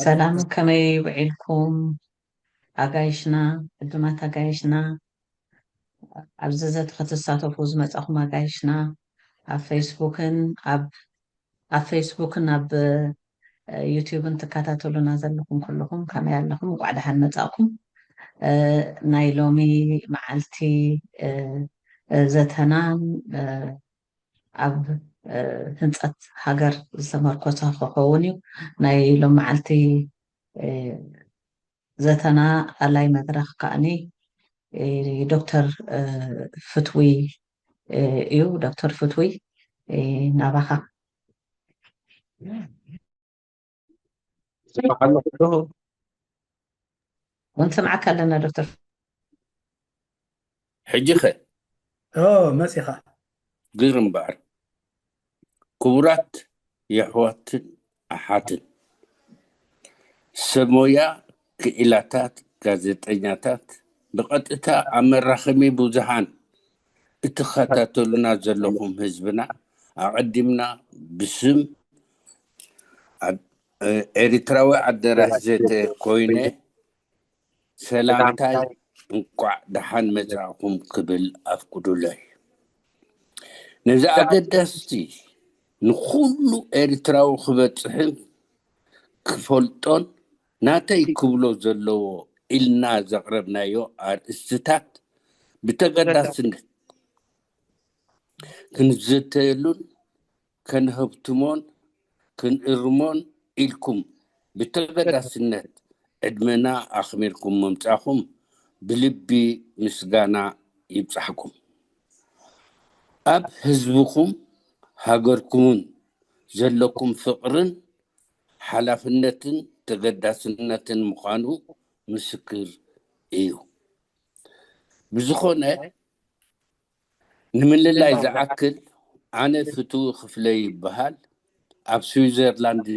ሰላም፣ ከመይ ውዒልኩም ኣጋይሽና፣ ዕዱማት ኣጋይሽና፣ ኣብዚ ዘተ ክትሳተፉ ዝመጻኹም ኣጋይሽና፣ ኣብ ፌስቡክን ኣብ ኣብ ፌስቡክን ኣብ ዩቲዩብን ትከታተሉና ዘለኹም ኩልኹም ከመይ ኣለኹም? እንቋዕ ደሓን መጻእኩም። ናይ ሎሚ መዓልቲ ዘተና ኣብ ህንፀት ሃገር ዝተመርኮሰ ክኸውን እዩ። ናይ ሎም መዓልቲ ዘተና ኣላይ መድረኽ ከዓኒ ዶክተር ፍትዊ እዩ። ዶክተር ፍትዊ ናባኻ። ስማዕ ኣለኹ ኣለኹ። ንስምዓካ ኣለና ዶክተር። ሕጂኸ መፂኻ ግር እምበኣር ክቡራት የሕዋትን ኣሓትን ሰሞያ ክኢላታት ጋዜጠኛታት ብቐጥታ ኣብ መራኸቢ ብዙሃን እትኸታተሉና ዘለኹም ህዝብና ኣቐዲምና ብስም ኤሪትራዊ ኣደራሽ ዘተ ኮይነ ሰላምታይ እንቋዕ ደሓን መጻእኩም ክብል ኣፍቅዱለይ። ነዚ ኣገዳስቲ ንኹሉ ኤርትራዊ ክበጽሕን ክፈልጦን ናተይ ክብሎ ዘለዎ ኢልና ዘቕረብናዮ ኣርእስትታት ብተገዳስነት ክንዝተየሉን ከነህብትሞን ክንእርሞን ኢልኩም ብተገዳስነት ዕድመና ኣኽቢርኩም ምምጻእኹም ብልቢ ምስጋና ይብጻሕኩም። ኣብ ህዝብኹም ሃገርኩምን ዘለኩም ፍቕርን ሓላፍነትን ተገዳስነትን ምዃኑ ምስክር እዩ። ብዝኾነ ንምልላይ ዝኣክል ኣነ ፍትዊ ክፍለ ይበሃል፣ ኣብ ስዊዘርላንድ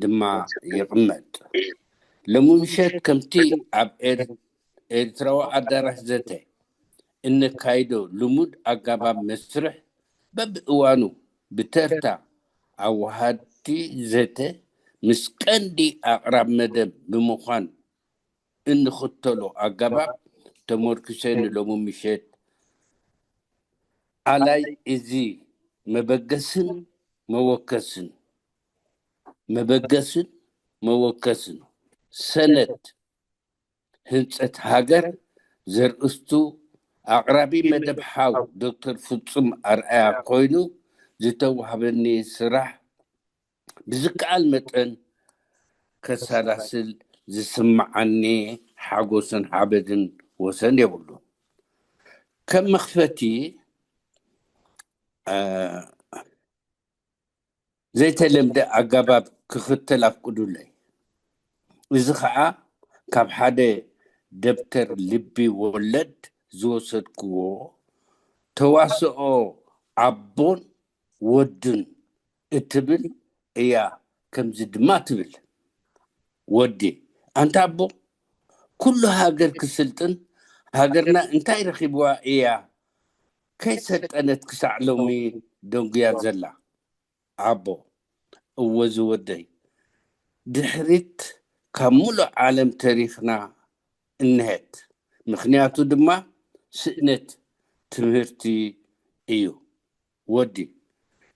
ድማ ይቕመጥ። ሎሚ ምሸት ከምቲ ኣብ ኤርትራዊ ኣዳራሽ ዘተ እነካይዶ ልሙድ ኣጋባብ መስርሕ በብእዋኑ ብተርታ ኣዋሃድቲ ዘተ ምስ ቀንዲ ኣቕራብ መደብ ብምዃን እንኽተሎ ኣጋባብ ተመርኪሰ ንሎሚ ምሸት ኣላይ እዚ መበገስን መወከስን መበገስን መወከስን ሰነድ ህንፀት ሃገር ዘርእስቱ ኣቕራቢ መደብ ሓው ዶክተር ፍጹም ኣርኣያ ኮይኑ ዝተዋህበኒ ስራሕ ብዝከኣል መጠን ከሰላስል ዝስምዓኒ ሓጎስን ሓበንን ወሰን የብሉን። ከም መኽፈቲ ዘይተለምደ ኣጋባብ ክኽተል ኣፍቅዱለይ። እዚ ኸዓ ካብ ሓደ ደብተር ልቢ ወለድ ዝወሰድክዎ ተዋስኦ ኣቦን ወድን እትብል እያ። ከምዚ ድማ ትብል፣ ወዲ ኣንታ ኣቦ፣ ኩሉ ሃገር ክስልጥን ሃገርና እንታይ ረኺብዋ እያ ከይሰልጠነት ክሳዕ ሎሚ ደንጉያ ዘላ? ኣቦ፣ እወ ዝወደይ፣ ድሕሪት ካብ ሙሉእ ዓለም ተሪፍና እንሄት። ምኽንያቱ ድማ ስእነት ትምህርቲ እዩ። ወዲ፣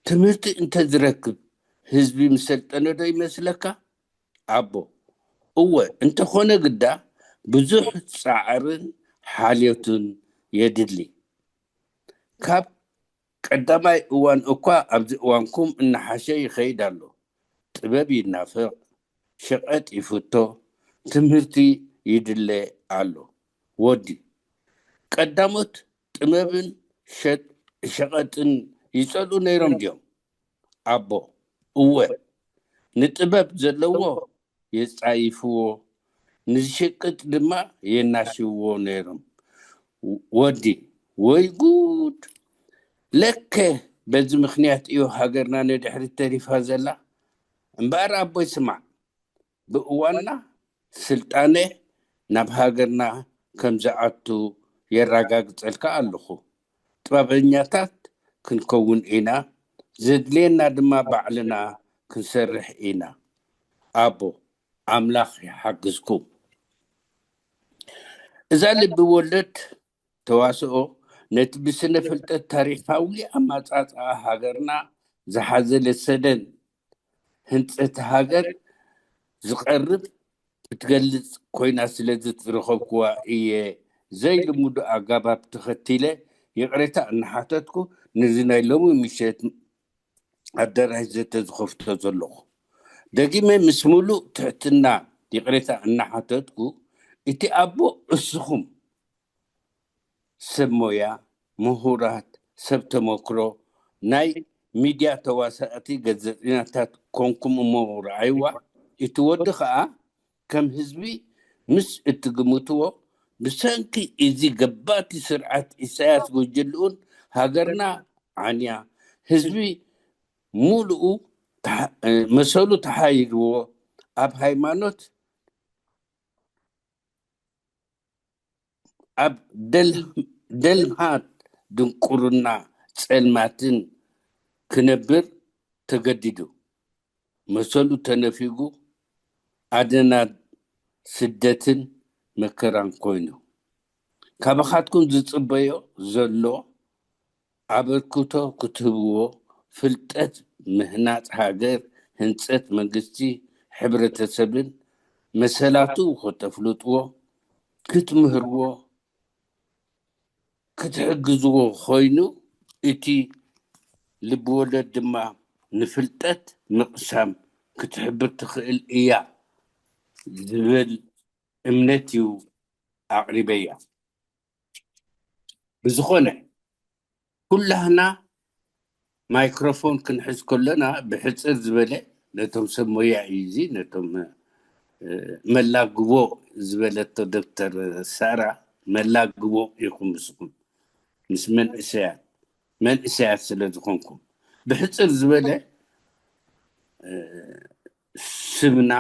ትምህርቲ እንተዝረክብ ህዝቢ ምሰልጠነ ዶ ይመስለካ? ኣቦ፣ እወ፣ እንተኾነ ግዳ ብዙሕ ጻዕርን ሓልዮትን የድሊ። ካብ ቀዳማይ እዋን እኳ ኣብዚ እዋንኩም እናሓሸ ይኸይድ ኣሎ። ጥበብ ይናፍቕ፣ ሸቐጥ ይፍቶ፣ ትምህርቲ ይድለ ኣሎ። ወዲ፣ ቀዳሞት ጥበብን ሸቐጥን ይጸልኡ ነይሮም ድዮም? ኣቦ፣ እወ፣ ንጥበብ ዘለዎ የጻይፍዎ፣ ንዝሽቅጥ ድማ የናሽውዎ ነይሮም። ወዲ፣ ወይ ጉድ! ለከ በዚ ምኽንያት እዩ ሃገርና ንድሕሪት ተሪፋ ዘላ። እምበኣር ኣቦይ ስማዕ፣ ብእዋንና ስልጣነ ናብ ሃገርና ከም ዝኣቱ የረጋግጸልካ ኣለኹ። ጥበበኛታት ክንከውን ኢና፣ ዘድልየና ድማ ባዕልና ክንሰርሕ ኢና። ኣቦ፣ ኣምላኽ ይሓግዝኩም። እዛ ልቢ ወለድ ተዋስኦ ነቲ ብስነ ፍልጠት ታሪኻዊ ኣመጻጽኣ ሃገርና ዝሓዘለ ሰደን ህንጸት ሃገር ዝቐርብ ክትገልጽ ኮይና ስለ ዝረኸብኩዋ እየ ዘይልሙድ ኣገባብ ተኸቲለ ይቕሬታ እናሓተትኩ ነዚ ናይ ሎሚ ምሸት ኣዳራሽ ዘተ ዝኸፍቶ ዘለኹ። ደጊመ ምስ ምሉእ ትሕትና ይቕሬታ እናሓተትኩ እቲ ኣቦ እስኹም ሰብ ሞያ፣ ምሁራት፣ ሰብ ተመክሮ፣ ናይ ሚድያ ተዋሳእቲ፣ ገዘጢናታት ኮንኩም እሞ ረኣይዋ። እቲ ወዲ ኸኣ ከም ህዝቢ ምስ እትግምትዎ ብሰንኪ እዚ ገባቲ ስርዓት ኢሳያስ ጉጅልኡን ሃገርና ዓንያ ህዝቢ ሙሉኡ መሰሉ ተሓይልዎ ኣብ ሃይማኖት ኣብ ደልሃት ድንቁርና ጸልማትን ክነብር ተገዲዱ። መሰሉ ተነፊጉ ኣደናን ስደትን መከራን ኮይኑ። ካባኻትኩም ዝጽበዮ ዘሎ ኣበርክቶ ክትህብዎ፣ ፍልጠት ምህናጽ ሃገር፣ ህንጸት መንግስቲ ሕብረተሰብን መሰላቱ ከተፍልጥዎ፣ ክትምህርዎ፣ ክትሕግዝዎ ኮይኑ እቲ ልብወለድ ድማ ንፍልጠት ምቕሳም ክትሕብር ትኽእል እያ ዝብል እምነት እዩ ኣቕሪበያ። ብዝኾነ ኩላህና ማይክሮፎን ክንሕዝ ከለና ብሕፅር ዝበለ ነቶም ሰብ ሞያ እዩ እዚ ነቶም መላግቦ ዝበለቶ ዶክተር ሳራ መላግቦ ኢኹም ምስኹም ምስ መንእሰያት መንእሰያት ስለ ዝኾንኩም ብሕፅር ዝበለ ስምና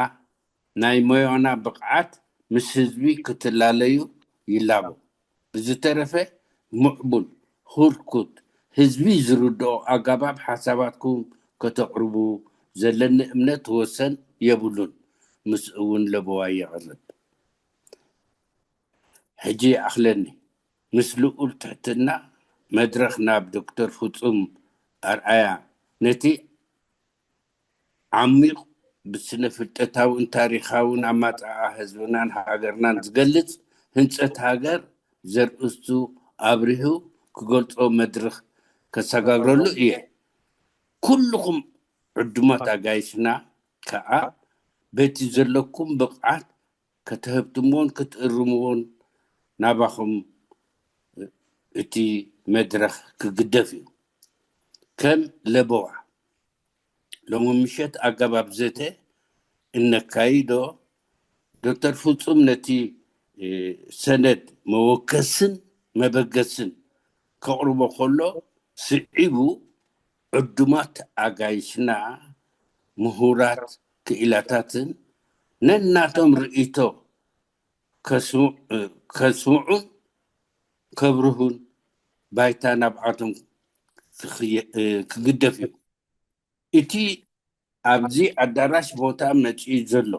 ናይ ሞያና ብቕዓት ምስ ህዝቢ ክትላለዩ ይላቦ። ብዝተረፈ ምዕቡል፣ ህርኩት፣ ህዝቢ ዝርድኦ ኣገባብ ሓሳባትኩም ከተቕርቡ ዘለኒ እምነት ወሰን የብሉን። ምስ እውን ለበዋ የቕርብ። ሕጂ ይኣኽለኒ። ምስ ልኡል ትሕትና መድረኽ ናብ ዶክተር ፍጹም ኣርኣያ ነቲ ዓሚቕ ብስነ ፍልጠታውን ታሪኻውን ኣማጽኣ ህዝብናን ሃገርናን ዝገልጽ ህንጸት ሃገር ዘርእስቱ ኣብሪሁ ክገልጾ መድርኽ ከሰጋግረሉ እየ። ኩልኹም ዕዱማት ኣጋይሽና ከኣ በቲ ዘለኩም ብቕዓት ከተህብትምዎን ክትእርምዎን ናባኹም እቲ መድረኽ ክግደፍ እዩ። ከም ለበዋ ሎሚ ምሸት ኣገባብ ዘተ እነካይዶ ዶክተር ፍጹም ነቲ ሰነድ መወከስን መበገስን ከቕርቦ ከሎ ስዒቡ ዕዱማት ኣጋይሽና ምሁራት ክኢላታትን ነናቶም ርእይቶ ከስምዑን ከብርሁን ባይታ ናብኣቶም ክግደፍ እዩ። እቲ ኣብዚ ኣዳራሽ ቦታ መጺኡ ዘሎ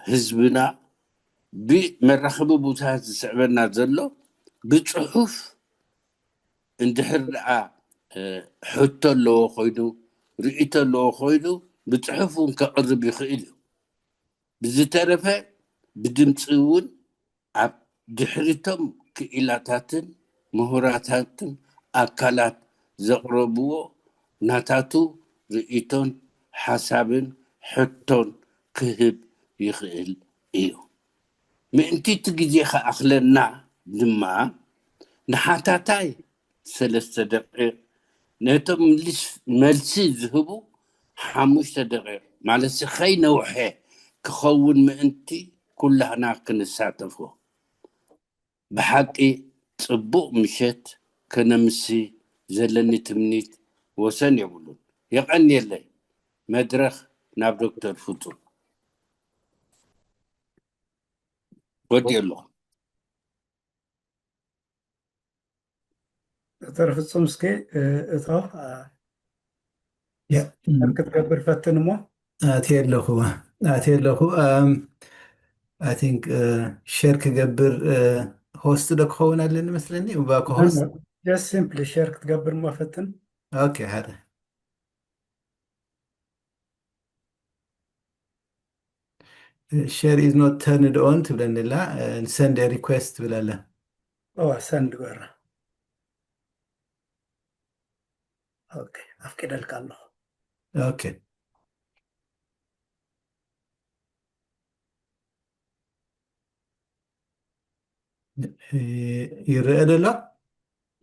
ህዝብና ብመራኸቢ ብዙሃት ዝስዕበና ዘሎ ብፅሑፍ እንድሕር ደኣ ሕቶ ኣለዎ ኮይኑ ርእይቶ ኣለዎ ኮይኑ ብፅሑፍ እውን ከቕርብ ይኽእል እዩ። ብዝተረፈ ብድምፂ እውን ኣብ ድሕሪቶም ክኢላታትን ምሁራታትን ኣካላት ዘቕረብዎ ናታቱ ርእይቶን ሓሳብን ሕቶን ክህብ ይኽእል እዩ። ምእንቲ እቲ ግዜ ክኣኽለና ድማ ንሓታታይ ሰለስተ ደቂቕ ነቶም መልሲ ዝህቡ ሓሙሽተ ደቂቕ ማለት ከይነውሐ ክኸውን ምእንቲ ኩላህና ክንሳተፎ። ብሓቂ ጽቡቕ ምሸት ከነምሲ ዘለኒ ትምኒት ወሰን የብሉን። የቐንየለይ። መድረኽ ናብ ዶክተር ፍጹም። ወዲ ኣለኹ። ዶክተር ፍጹም እስኪ እቶ ክትገብር ፈትን እሞ። ኣትየ ኣለኹ። ኣትየ ኣለኹ። I think ሸር ክገብር፣ ሆስት ዶ ክኸውን ኣለኒ መስለኒ? እባ ክሆስት። Just simply share ክትገብር እሞ ፈትን። ኦኬ፣ ሓደ share is not turned on ትብለኒ ኣላ። Send request ትብል ኣላ። ኦ ሰንድ ገራ። ኦኬ፣ ኣፍቂደልካ ኣለኹ። ኦኬ። ይረአ ደሎ?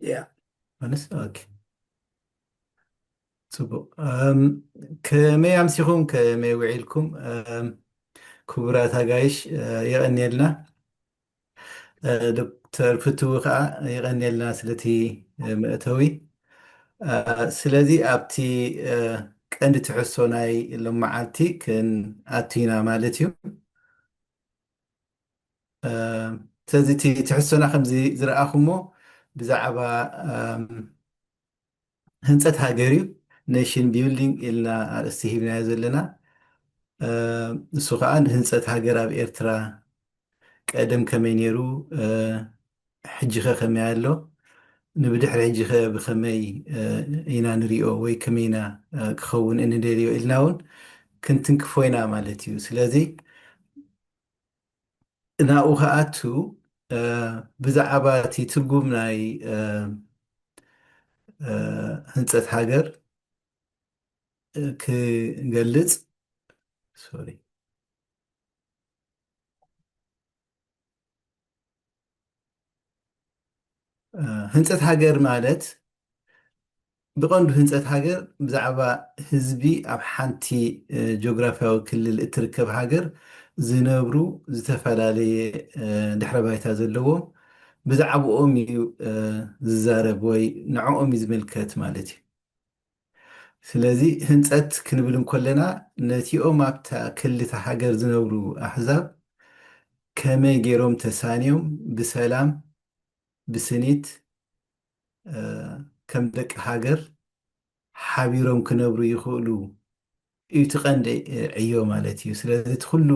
ያ ኣነስ ኦኬ። ጽቡቕ። ከመይ ኣምሲኹም? ከመይ ውዒልኩም? ክቡራት ኣጋይሽ፣ የቐንየልና። ዶክተር ፍትዊ ከዓ የቐንየልና ስለቲ መእተዊ። ስለዚ ኣብቲ ቀንዲ ትሕዝቶ ናይ ሎመዓልቲ ክንኣቱ ኢና ማለት እዩ። ስለዚ እቲ ትሕዝቶና ከምዚ ዝረኣኹሞ ብዛዕባ ህንፀት ሃገር እዩ። ኔሽን ቢልዲንግ ኢልና ኣርእስቲ ሂብናዮ ዘለና። ንሱ ከዓ ንህንፀት ሃገር ኣብ ኤርትራ ቀደም ከመይ ነይሩ፣ ሕጂኸ ከመይ ኣሎ፣ ንብድሕሪ ሕጂኸ ብኸመይ ኢና ንሪኦ ወይ ከመይ ኢና ክኸውን እንደልዮ ኢልና እውን ክንትንክፎ ኢና ማለት እዩ። ስለዚ ናብኡ ክኣቱ ብዛዕባ እቲ ትርጉም ናይ ህንፀት ሃገር ክገልፅ፣ ሶሪ፣ ህንፀት ሃገር ማለት ብቐንዱ ህንፀት ሃገር ብዛዕባ ህዝቢ ኣብ ሓንቲ ጂኦግራፊያዊ ክልል እትርከብ ሃገር ዝነብሩ ዝተፈላለየ ድሕረ ባይታ ዘለዎም ብዛዕባኦም እዩ ዝዛረብ ወይ ንዕኦም እዩ ዝምልከት ማለት እዩ። ስለዚ ህንፀት ክንብል እንከለና ነቲኦም ኣብታ ክልተ ሃገር ዝነብሩ ኣሕዛብ ከመይ ገይሮም ተሳንዮም ብሰላም ብስኒት ከም ደቂ ሃገር ሓቢሮም ክነብሩ ይኽእሉ እዩ እቲ ቀንዲ ዕዮ ማለት እዩ። ስለዚ እቲ ኩሉ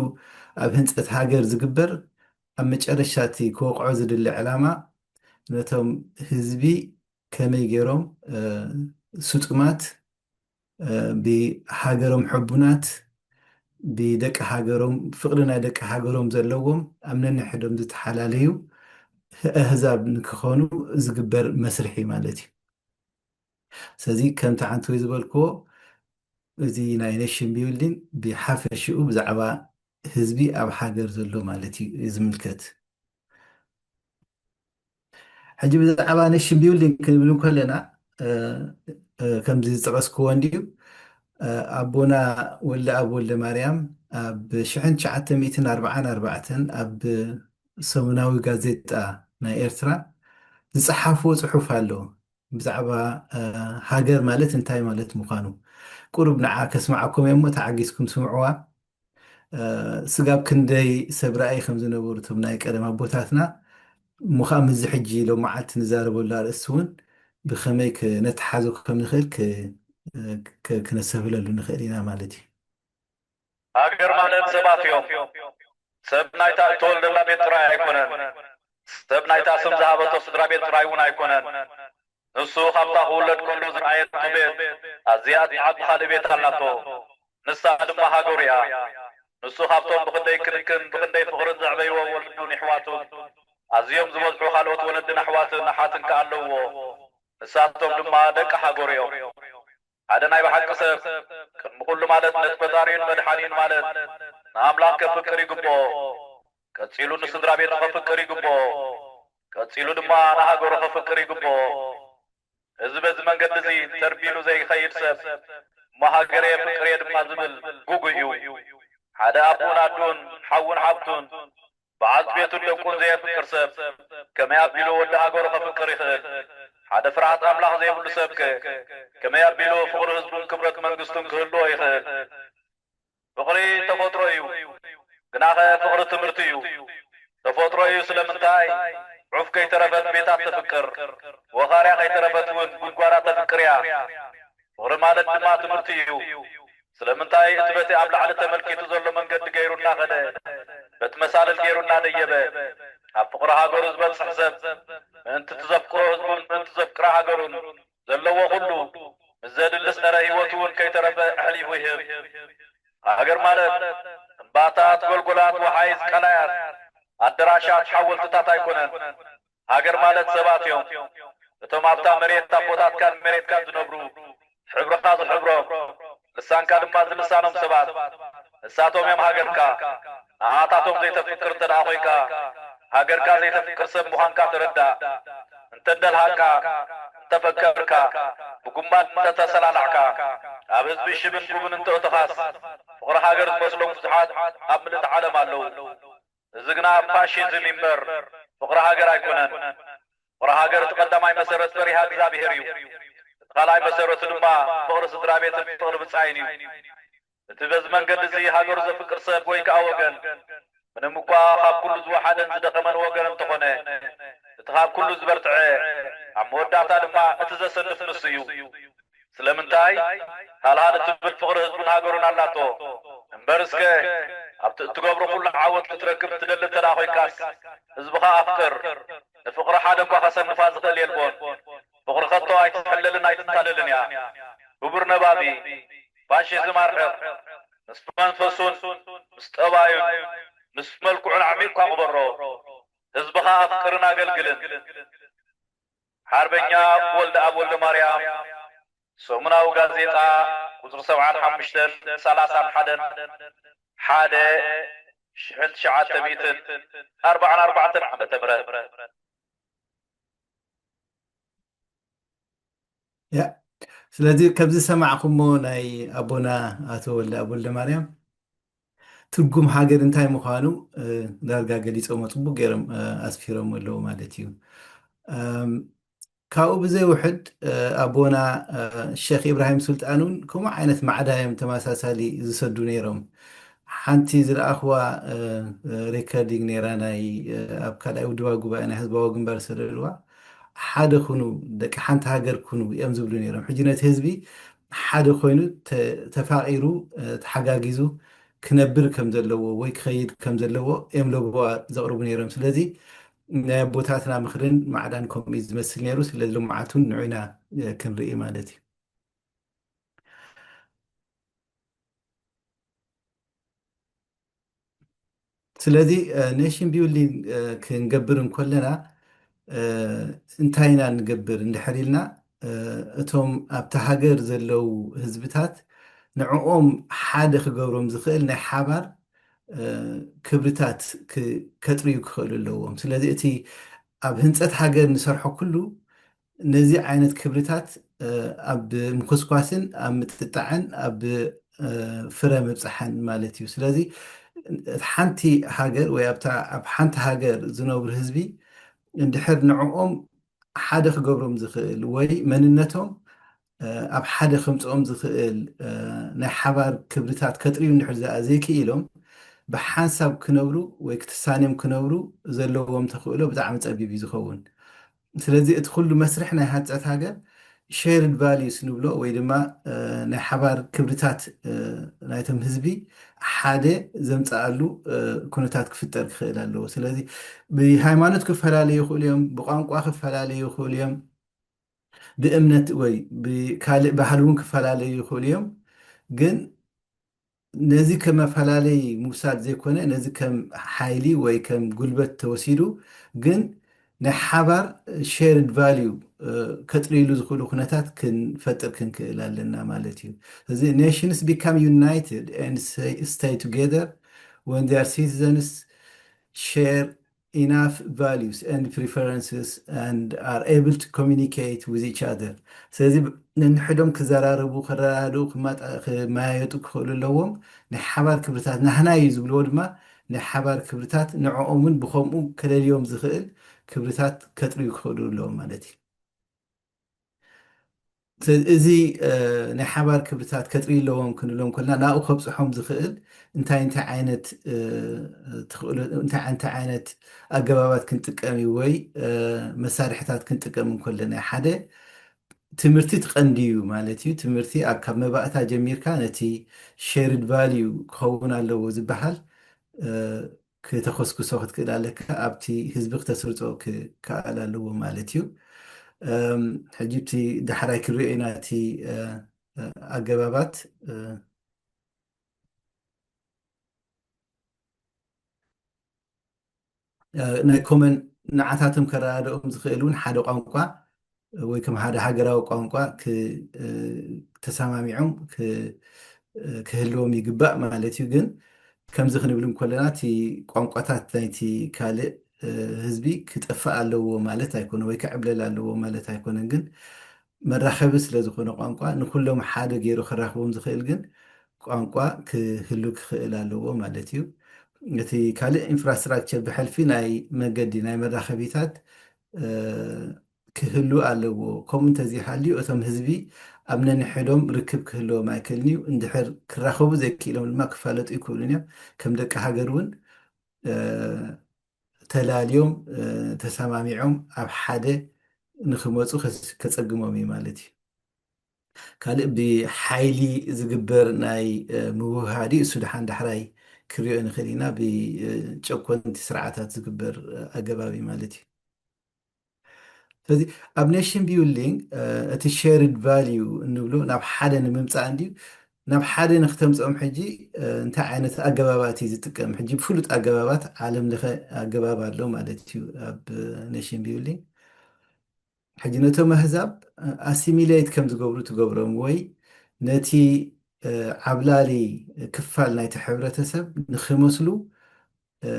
ኣብ ህንፀት ሃገር ዝግበር ኣብ መጨረሻ እቲ ክወቕዖ ዝድለ ዕላማ ነቶም ህዝቢ ከመይ ገይሮም ስጡማት፣ ብሃገሮም ሕቡናት፣ ብደቂ ሃገሮም ፍቕሪ ናይ ደቂ ሃገሮም ዘለዎም ኣብ ነንሕዶም ዝተሓላለዩ ኣህዛብ ንክኾኑ ዝግበር መስርሕ እዩ ማለት እዩ። ስለዚ ከምቲ ዓንተወይ ዝበልክዎ እዚ ናይ ኔሽን ቢልዲንግ ብሓፈሽኡ ብዛዕባ ህዝቢ ኣብ ሃገር ዘሎ ማለት እዩ ዝምልከት። ሕጂ ብዛዕባ ኔሽን ቢልዲንግ ክንብል እንከለና ከምዚ ዝጠቐስክዎ እንድዩ፣ ኣቦና ወልደኣብ ወልደማርያም ኣብ ሽሕን ትሽዓተ ሚእትን ኣርባዓን ኣርባዕተን ኣብ ሰሙናዊ ጋዜጣ ናይ ኤርትራ ዝጸሓፍዎ ጽሑፍ ኣሎ። ብዛዕባ ሃገር ማለት እንታይ ማለት ምዃኑ ቁሩብ ንዓ ከስምዓኩም እየ እሞ ተዓጊስኩም ስምዕዋ። ስጋብ ክንደይ ሰብ ራእይ ከም ዝነበሩ እቶም ናይ ቀደም ኣቦታትና እሞ ከዓ ምስዚ ሕጂ ሎመዓልቲ ንዛረበሉ ኣርእስቲ እውን ብኸመይ ነተሓዞ ከም ንኽእል ክነሰብለሉ ንኽእል ኢና ማለት እዩ። ሃገር ማለት ሰባት እዮም። ሰብ ናይታ እተወልደላ ቤት ጥራይ ኣይኮነን። ሰብ ናይታ ስም ዝሃበቶ ስድራ ቤት ጥራይ እውን ኣይኮነን። ንሱ ካብታ ክውለድ ከሎ ዝረኣየቶ ቤት ኣዝያ እትዓቢ ካልእ ቤት ኣላቶ። ንሳ ድማ ሃገሩ እያ። ንሱ ካብቶም ብኽንደይ ክንክን ብኽንደይ ፍቕርን ዘዕበይዎ ወለዱን የሕዋቱን ኣዝዮም ዝበዝሑ ካልኦት ወለድን ኣሕዋትን ኣሓትን ከኣ ኣለውዎ። ንሳቶም ድማ ደቂ ሃገሩ እዮም። ሓደ ናይ ብሓቂ ሰብ ቅድሚ ኩሉ ማለት ነቲ ፈጣሪኡን መድሓኒኡን ማለት ንኣምላኽ ከፍቅር ይግብኦ። ቀጺሉ ንስድራ ቤቱ ከፍቅር ይግብኦ። ቀጺሉ ድማ ንሃገሩ ከፍቅር ይግብኦ። እዚ በዚ መንገዲ እዚ ተርቢሉ ዘይኸይድ ሰብ እሞ ሃገረየ ፍቅርየ ድማ ዝብል ጉጉይ እዩ። ሓደ ኣቦን ኣዱን ሓውን ሓብቱን በዓልቲ ቤቱን ደቁን ዘየፍቅር ሰብ ከመይ ኣቢሉ ወዲ ሃገሩ ከፍቅር ይኽእል? ሓደ ፍርሃት ኣምላኽ ዘይብሉ ሰብከ ከመይ ኣቢሉ ፍቕሪ ህዝቡን ክብረት መንግስቱን ክህልዎ ይኽእል? ፍቕሪ ተፈጥሮ እዩ፣ ግናኸ ፍቕሪ ትምህርቲ እዩ። ተፈጥሮ እዩ ስለምንታይ ዑፍ ከይተረፈት ቤታ ተፍቅር፣ ወኻርያ ከይተረፈት እውን ጉድጓዳ ተፍቅር እያ። ፍቕሪ ማለት ድማ ትምህርቲ እዩ። ስለምንታይ እቲ በቲ ኣብ ላዕሊ ተመልኪቱ ዘሎ መንገዲ ገይሩ እናኸደ፣ በቲ መሳልል ገይሩ እናደየበ፣ ኣብ ፍቕሪ ሃገሩ ዝበጽሕ ሰብ፣ ምእንቲ እቲ ዘፍቅሮ ህዝቡን ምእንቲ ዘፍቅራ ሃገሩን ዘለዎ ኩሉ፣ ምስ ዘድሊ ጸረ ህይወቱ እውን ከይተረፈ ኣሕሊፉ ይህብ። ሃገር ማለት እምባታት፣ ጎልጎላት፣ ወሓይዝ፣ ቀላያት፣ ኣደራሻት፣ ሓወልትታት ኣይኮነን። ሃገር ማለት ሰባት እዮም። እቶም ኣብታ መሬት ኣቦታትካን መሬትካን ዝነብሩ፣ ሕብርኻ ዝሕብሮም፣ ልሳንካ ድማ ዝልሳኖም ሰባት፣ ንሳቶም እዮም ሃገርካ። ንኣታቶም ዘይተፍቅር እንተ ደኣ ኮይንካ፣ ሃገርካ ዘይተፍቅር ሰብ ምዃንካ ተረዳእ። እንተ ደልሃካ፣ እንተ ፈከርካ፣ ብጉንባን እንተ ተሰላላዕካ፣ ኣብ ህዝቢ ሽብን ጉብን እንተ እተኻስ፣ ፍቕሪ ሃገር ዝመስሎም ብዙሓት ኣብ ምልእቲ ዓለም ኣለዉ። እዚ ግና ፋሽዝም እምበር ፍቕሪ ሃገር ኣይኮነን። ፍቕሪ ሃገር እቲ ቀዳማይ መሰረት ፈሪሃ እግዚኣብሄር እዩ። እቲ ካልኣይ መሰረቱ ድማ ፍቕሪ ስድራ ቤትን ፍቕሪ ብጻይን እዩ። እቲ በዚ መንገዲ እዚ ሃገሩ ዘፍቅር ሰብ ወይ ከኣ ወገን፣ ምንም እኳ ካብ ኩሉ ዝወሓደን ዝደኸመን ወገን እንተኾነ፣ እቲ ካብ ኩሉ ዝበርትዐ፣ ኣብ መወዳእታ ድማ እቲ ዘሰንፍ ንሱ እዩ። ስለምንታይ? ሃልሃል እትብል ፍቕሪ ህዝቡን ሃገሩን ኣላቶ። እምበር እስከ ኣብቲ እትገብሮ ኩሉ ዓወት ክትረክብ ትደሊ እንተ ደኣ ኮይንካስ፣ ህዝብኻ ኣፍቅር። ንፍቕሪ ሓደ እኳ ከሰንፋ ዝኽእል የልቦን። ፍቕሪ ከቶ ኣይትሕለልን ኣይትታለልን እያ። ክቡር ነባቢ፣ ፋሽዝም ኣርሕቕ። ምስ መንፈሱን ምስ ጠባዩን ምስ መልክዑን ዓሚቕካ ቅበሮ። ህዝብኻ ኣፍቅርን ኣገልግልን። ሓርበኛ ወልደኣብ ወልደማርያም፣ ሰሙናዊ ጋዜጣ ቁጽሪ ሰብዓን ሓሙሽተን፣ ሰላሳን ሓደን፣ ሓደ ሽሕን ትሽዓተ ሚእትን ኣርባዓን ኣርባዕተን ዓመተ ምህረት። ያ ስለዚ ከምዚ ዝሰማዕኩሞ ናይ ኣቦና ኣቶ ወልደኣብ ወልደማርያም ትርጉም ሃገር እንታይ ምዃኑ እ፣ ዳርጋ ገሊጾሞ ጽቡቅ ገይሮም እ፣ ኣስፊሮም ኣለዉ ማለት እዩ። እም፣ ካብኡ ብዘይውሕድ እ፣ ኣቦና እ፣ ሸኽ ኢብራሂም ሱልጣን እውን ከምኡ ዓይነት ማዕዳ እዮም ተመሳሳሊ ዝሰዱ ነይሮም። ሓንቲ ዝረኣኽዋ እ፣ እ፣ ሬከርዲንግ ነይራ ናይ እ፣ ኣብ ካልኣይ ውድባዊ ጉባኤ ናይ ህዝባዊ ግንባር ዝሰደድዋ ሓደ ኩኑ ደቂ ሓንቲ ሃገር ኩኑ እዮም ዝብሉ ነይሮም። ሕጂ ነቲ ህዝቢ ሓደ ኮይኑ ተ- ተፋቂሩ እ፣ ተሓጋጊዙ ክነብር ከም ዘለዎ ወይ ክኸይድ ከም ዘለዎ እዮም ለበዋ ዘቕርቡ ነይሮም። ስለዚ ናይ ኣቦታትና ምኽርን ማዕዳን ከምኡ እዩ ዝመስል ነይሩ። ስለዚ ልምዓት እውን ንዑ ኢና እ፣ ክንርኢ ማለት እዩ። ስለዚ ኔሽን ቢልዲንግ ክንገብር እንኮለና እ፣ እንታይ ኢና ንገብር እንድሕር ኢልና እ፣ እቶም ኣብቲ ሃገር ዘለዉ ህዝብታት ንዕኦም ሓደ ክገብሮም ዝኽእል ናይ ሓባር እ፣ ክብርታት ክ- ከጥርዩ ክኽእሉ ኣለዎም። ስለዚ እቲ ኣብ ህንፀት ሃገር ንሰርሖ ኩሉ ነዚ ዓይነት ክብርታት እ፣ ኣብ ምኩስኳስን ኣብ ምጥጣዕን ኣብ እ፣ ፍረ ምብፃሕን ማለት እዩ። ስለዚ እቲ ሓንቲ ሃገር ወይ ኣብታ ኣብ ሓንቲ ሃገር ዝነብሩ ህዝቢ እንድሕር ንዕኦም ሓደ ክገብሮም ዝኽእል ወይ መንነቶም እ፣ ኣብ ሓደ ከምፅኦም ዝኽእል እ፣ ናይ ሓባር ክብርታት ከጥርዩ እንድሕር ዘ- ዘይክኢሎም ብሓንሳብ ክነብሩ ወይ ክትሳኔም ክነብሩ ዘለዎም ተኽእሎ ብጣዕሚ ፀቢብ እዩ ዝኸውን። ስለዚ እቲ ኩሉ መስርሕ ናይ ሃንፀት ሃገር ሼርድ ቫሊዩስ ንብሎ ወይ ድማ እ፣ ናይ ሓባር ክብርታት እ፣ ናይቶም ህዝቢ ሓደ ዘምፀኣሉ እ፣ ኩነታት ክፍጠር ክኽእል ኣለዎ። ስለዚ ብሃይማኖት ክፈላለዩ ይኽእሉ እዮም፣ ብቋንቋ ክፈላለዩ ይኽእሉ እዮም፣ ብእምነት ወይ ብካልእ ባህሊ እውን ክፈላለዩ ይኽእሉ እዮም። ግን ነዚ ከም መፈላለይ ምውሳድ ዘይኮነ ነዚ ከም ሓይሊ ወይ ከም ጉልበት ተወሲዱ ግን ናይ ሓባር ሼርድ ቫሊዩ ከጥርይሉ ዝኽእሉ ኩነታት ክንፈጥር ክንክእል ኣለና ማለት እዩ። እዚ nations become united and stay together when their citizens share enough values and preferences and are able to communicate with each other። ስለዚ ነንሕዶም ክዘራረቡ፣ ክረዳድኡ፣ ክማጣ- ክመያየጡ ክኽእሉ ኣለዎም። ናይ ሓባር ክብርታት ናህና እዩ ዝብልዎ ድማ ናይ ሓባር ክብርታት ንዕኦምን ብኸምኡ ከለልዮም ዝኽእል ክብርታት ከጥርዩ ክኽእሉ ኣለዎም ማለት እዩ። ስለዚ እዚ እ፣ ናይ ሓባር ክብርታት ከጥርዩ ኣለዎም ክንብሎም ከለና ናብኡ ከብፅሖም ዝኽእል እንታይ እንታይ ዓይነት እ፣ ትኽእሎ- እንታይ እንታይ ዓይነት ኣገባባት ክንጥቀም እዩ ወይ እ፣ መሳርሕታት ክንጥቀም እንከለና ሓደ ትምህርቲ ትቐንዲ እዩ ማለት እዩ። ትምህርቲ ኣብ ካብ መባእታ ጀሚርካ ነቲ shared value ክኸውን ኣለዎ ዝበሃል፣ እ፣ ከተኾስኩሶ ክትክእል ኣለካ። ኣብቲ ህዝቢ ክተስርጾ ክከኣል ኣለዎ ማለት እዩ። እም፣ ሕጂ እቲ ዳሕራይ ክንሪኦ ኢና እቲ፣ እ፣ እ፣ ኣገባባት፣ እ፣ እ፣ ናይ ኮመን ንዓታቶም ከረዳድኦም ዝኽእል እውን ሓደ ቋንቋ ወይ ከም ሓደ ሃገራዊ ቋንቋ ክ-፣ እ፣ ተሰማሚዖም ክ-፣ እ፣ ክህልዎም ይግባእ ማለት እዩ። ግን ከምዚ ክንብል እንከለና እቲ ቋንቋታት ናይቲ ካልእ፣ እ፣ ህዝቢ ክጠፍእ ኣለዎ ማለት ኣይኮነ ወይ ክዕብለል ኣለዎ ማለት ኣይኮነን። ግን መራኸቢ ስለ ዝኾነ ቋንቋ ንኩሎም ሓደ ገይሩ ከራኽቦም ዝኽእል ግን ቋንቋ ክህሉ ክኽእል ኣለዎ ማለት እዩ። እቲ ካልእ ኢንፍራስትራክቸር ብሕልፊ ናይ መገዲ፣ ናይ መራኸቢታት፣ እ፣ ክህሉ ኣለዎ። ከምኡ እንተዘይሃልዩ እቶም ህዝቢ ኣብ ነንሕዶም ርክብ ክህልዎም ኣይክእልን እዩ። እንድሕር ክራኸቡ ዘይክኢሎም ድማ ክፋለጡ ይክእሉን እዮም። ከም ደቂ ሃገር እውን፣ እ፣ ተላልዮም፣ እ፣ ተሰማሚዖም ኣብ ሓደ ንክመፁ ከስ-፣ ከፀግሞም እዩ ማለት እዩ። ካልእ ብሓይሊ ዝግበር ናይ፣ እ፣ ምውህሃድ እዩ። እሱ ደሓን ዳሕራይ ክሪኦ ንኽእል ኢና። ብ-፣ እ፣ ጨቆንቲ ስርዓታት ዝግበር፣ እ፣ ኣገባብ እዩ ማለት እዩ። ስለዚ ኣብ ኔሽን ቢልዲንግ፣ እ፣ እቲ ሼርድ ቫልዩ እንብሎ ናብ ሓደ ንምምፃእ እንድዩ። ናብ ሓደ ንክተምፅኦም ሕጂ፣ እ፣ እንታይ ዓይነት ኣገባባት እዩ ዝጥቀም? ሕጂ ብፍሉጥ ኣገባባት፣ ዓለም ለኸ ኣገባብ ኣሎ ማለት እዩ ኣብ ኔሽን ቢልዲንግ። ሕጂ ነቶም ኣህዛብ፣ እ፣ ኣሲሚሌት ከም ዝገብሩ ትገብሮም ወይ ነቲ፣ እ፣ ዓብላሊ ክፋል ናይቲ ሕብረተሰብ ንክመስሉ፣ እ፣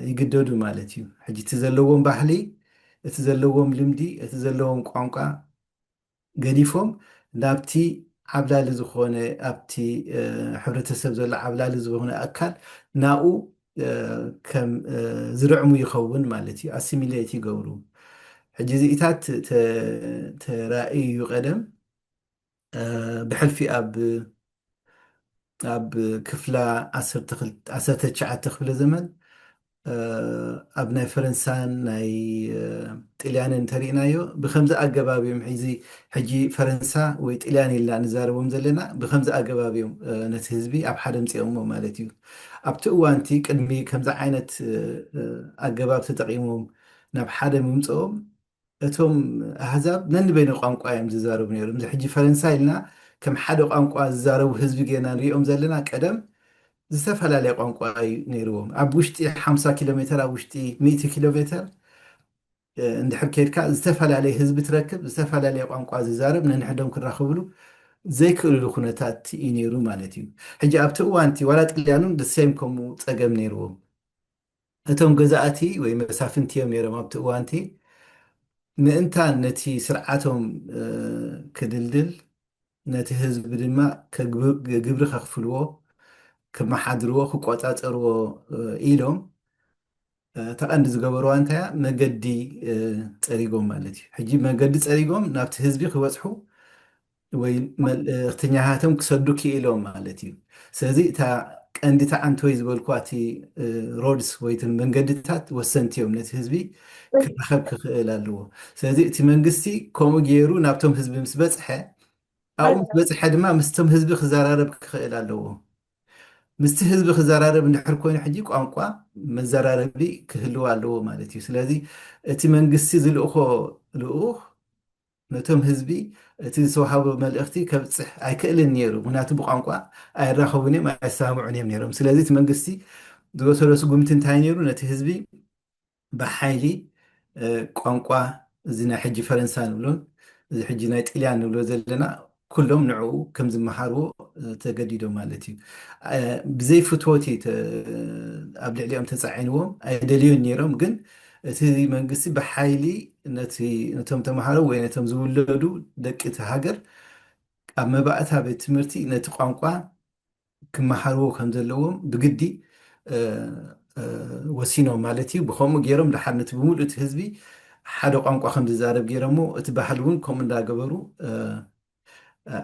ይግደዱ ማለት እዩ። ሕጂ እቲ ዘለዎም ባህሊ፣ እቲ ዘለዎም ልምዲ፣ እቲ ዘለዎም ቋንቋ ገዲፎም ናብቲ ዓብላሊ ዝኾነ፣ ኣብቲ፣ እ፣ ሕብረተሰብ ዘሎ ዓብላሊ ዝኾነ ኣካል ናኡ፣ እ፣ ከም፣ እ፣ ዝርዕሙ ይኸውን ማለት እዩ። ኣሲሚሌት ይገብሩ። ሕጂ እዚኢታት ተ-፣ ተራእዩ እዩ ቀደም፣ እ፣ ብሕልፊ ኣብ፣ ኣብ ክፍላ ዓሰርተ ክልተ፣ ዓሰርተ ትሽዓተ ክፍለ ዘመን፣ እ፣ ኣብ ናይ ፈረንሳን ናይ፣ እ፣ ጥልያንን እንተሪእናዮ ብከምዚ ኣገባብ እዮም። ሕዚ፣ ሕጂ ፈረንሳ ወይ ጥልያን ኢልና ንዛረቦም ዘለና ብከምዚ ኣገባብ እዮም፣ እ፣ ነቲ ህዝቢ ኣብ ሓደ ምፅኦሞ ማለት እዩ። ኣብቲ እዋንቲ ቅድሚ ከምዚ ዓይነት፣ እ፣ እ፣ ኣገባብ ተጠቂሞም ናብ ሓደ ምምፅኦም እቶም ኣህዛብ ነንበይነ ቋንቋ እዮም ዝዛረቡ ነይሮም። እዚ ሕጂ ፈረንሳ ኢልና ከም ሓደ ቋንቋ ዝዛረቡ ህዝቢ ጌርና ንሪኦም ዘለና ቀደም ዝተፈላለየ ቋንቋ እዩ ነይርዎም። ኣብ ውሽጢ ሓምሳ ኪሎ ሜትር፣ ኣብ ውሽጢ ሚእቲ ኪሎ ሜትር፣ እ፣ እንድሕር ከይድካ ዝተፈላለየ ህዝቢ ትረክብ፣ ዝተፈላለየ ቋንቋ ዝዛረብ፣ ነንሕዶም ክራኸብሉ ዘይክእልሉ ኩነታት እዩ ነይሩ ማለት እዩ። ሕጂ ኣብቲ እዋንቲ ዋላ ጥልያኑን ደሴም ከምኡ ጸገም ነይርዎም። እቶም ገዛእቲ ወይ መሳፍንቲ እዮም ነይሮም ኣብቲ እዋንቲ። ምእንታን ነቲ ስርዓቶም፣ እ፣ ክድልድል፣ ነቲ ህዝቢ ድማ ከግብ-፣ ግብሪ ከኽፍልዎ፣ ክመሓድርዎ፣ ክቆጻጸርዎ፣ እ፣ ኢሎም፣ እ፣ እታ ቀንዲ ዝገበርዋ እንታይ እያ? መገዲ፣ እ፣ ጸሪጎም ማለት እዩ። ሕጂ መገዲ ጸሪጎም ናብቲ ህዝቢ ክበጽሑ ወይ መልእኽተኛታቶም ክሰዱ ክኢሎም ማለት እዩ። ስለዚ እታ ቀንዲ ተዓንቶ ወይ ዝበልኩዋ እቲ፣ እ፣ ሮድስ ወይ እቲ መንገድታት ወሰንቲ እዮም። ነቲ ህዝቢ ክራኸብ ክኽእል ኣለዎ። ስለዚ እቲ መንግስቲ ከምኡ ገይሩ ናብቶም ህዝቢ ምስ በጽሐ፣ ኣብኡ ምስ በጽሐ ድማ ምስቶም ህዝቢ ክዘራረብ ክኽእል ኣለዎ። ምስቲ ህዝቢ ክዘራረብ እንድሕር ኮይኑ ሕጂ ቋንቋ መዘራረቢ ክህልዎ ኣለዎ ማለት እዩ። ስለዚ እቲ መንግስቲ ዝልእኾ ልኡኽ ነቶም ህዝቢ እቲ ዝተዋህቦ መልእኽቲ ከብጽሕ ኣይክእልን ነይሩ። ምኽንያቱ ብቋንቋ ኣይራኸቡን እዮም፣ ኣይሰማምዑን እዮም ነይሮም። ስለዚ እቲ መንግስቲ ዝወሰዶ ስጉምቲ እንታይ ነይሩ? ነቲ ህዝቢ ብሓይሊ፣ እ፣ ቋንቋ እዚ ናይ ሕጂ ፈረንሳ ንብሎን እዚ ሕጂ ናይ ጥልያን ንብሎ ዘለና ኩሎም ንዕኡ ከም ዝመሃርዎ፣ እ፣ ተገዲዶም ማለት እዩ። እ፣ ብዘይ ፍትወት እዩ ተ-፣ ኣብ ልዕሊኦም ተጻዒንዎም፣ ኣይደልዩን ነይሮም። ግን እቲ መንግስቲ ብሓይሊ ነቲ፣ ነቶም ተምሃሮ ወይ ነቶም ዝውለዱ ደቂ እቲ ሃገር ኣብ መባእታ ቤት ትምህርቲ ነቲ ቋንቋ ክመሃርዎ ከም ዘለዎም ብግዲ፣ እ፣ እ፣ ወሲኖም ማለት እዩ። ብኸምኡ ገይሮም ደሓር ነቲ ብምሉእ እቲ ህዝቢ ሓደ ቋንቋ ከም ዝዛረብ ገይሮሞ፣ እቲ ባህሊ እውን ከምኡ እንዳገበሩ፣ እ፣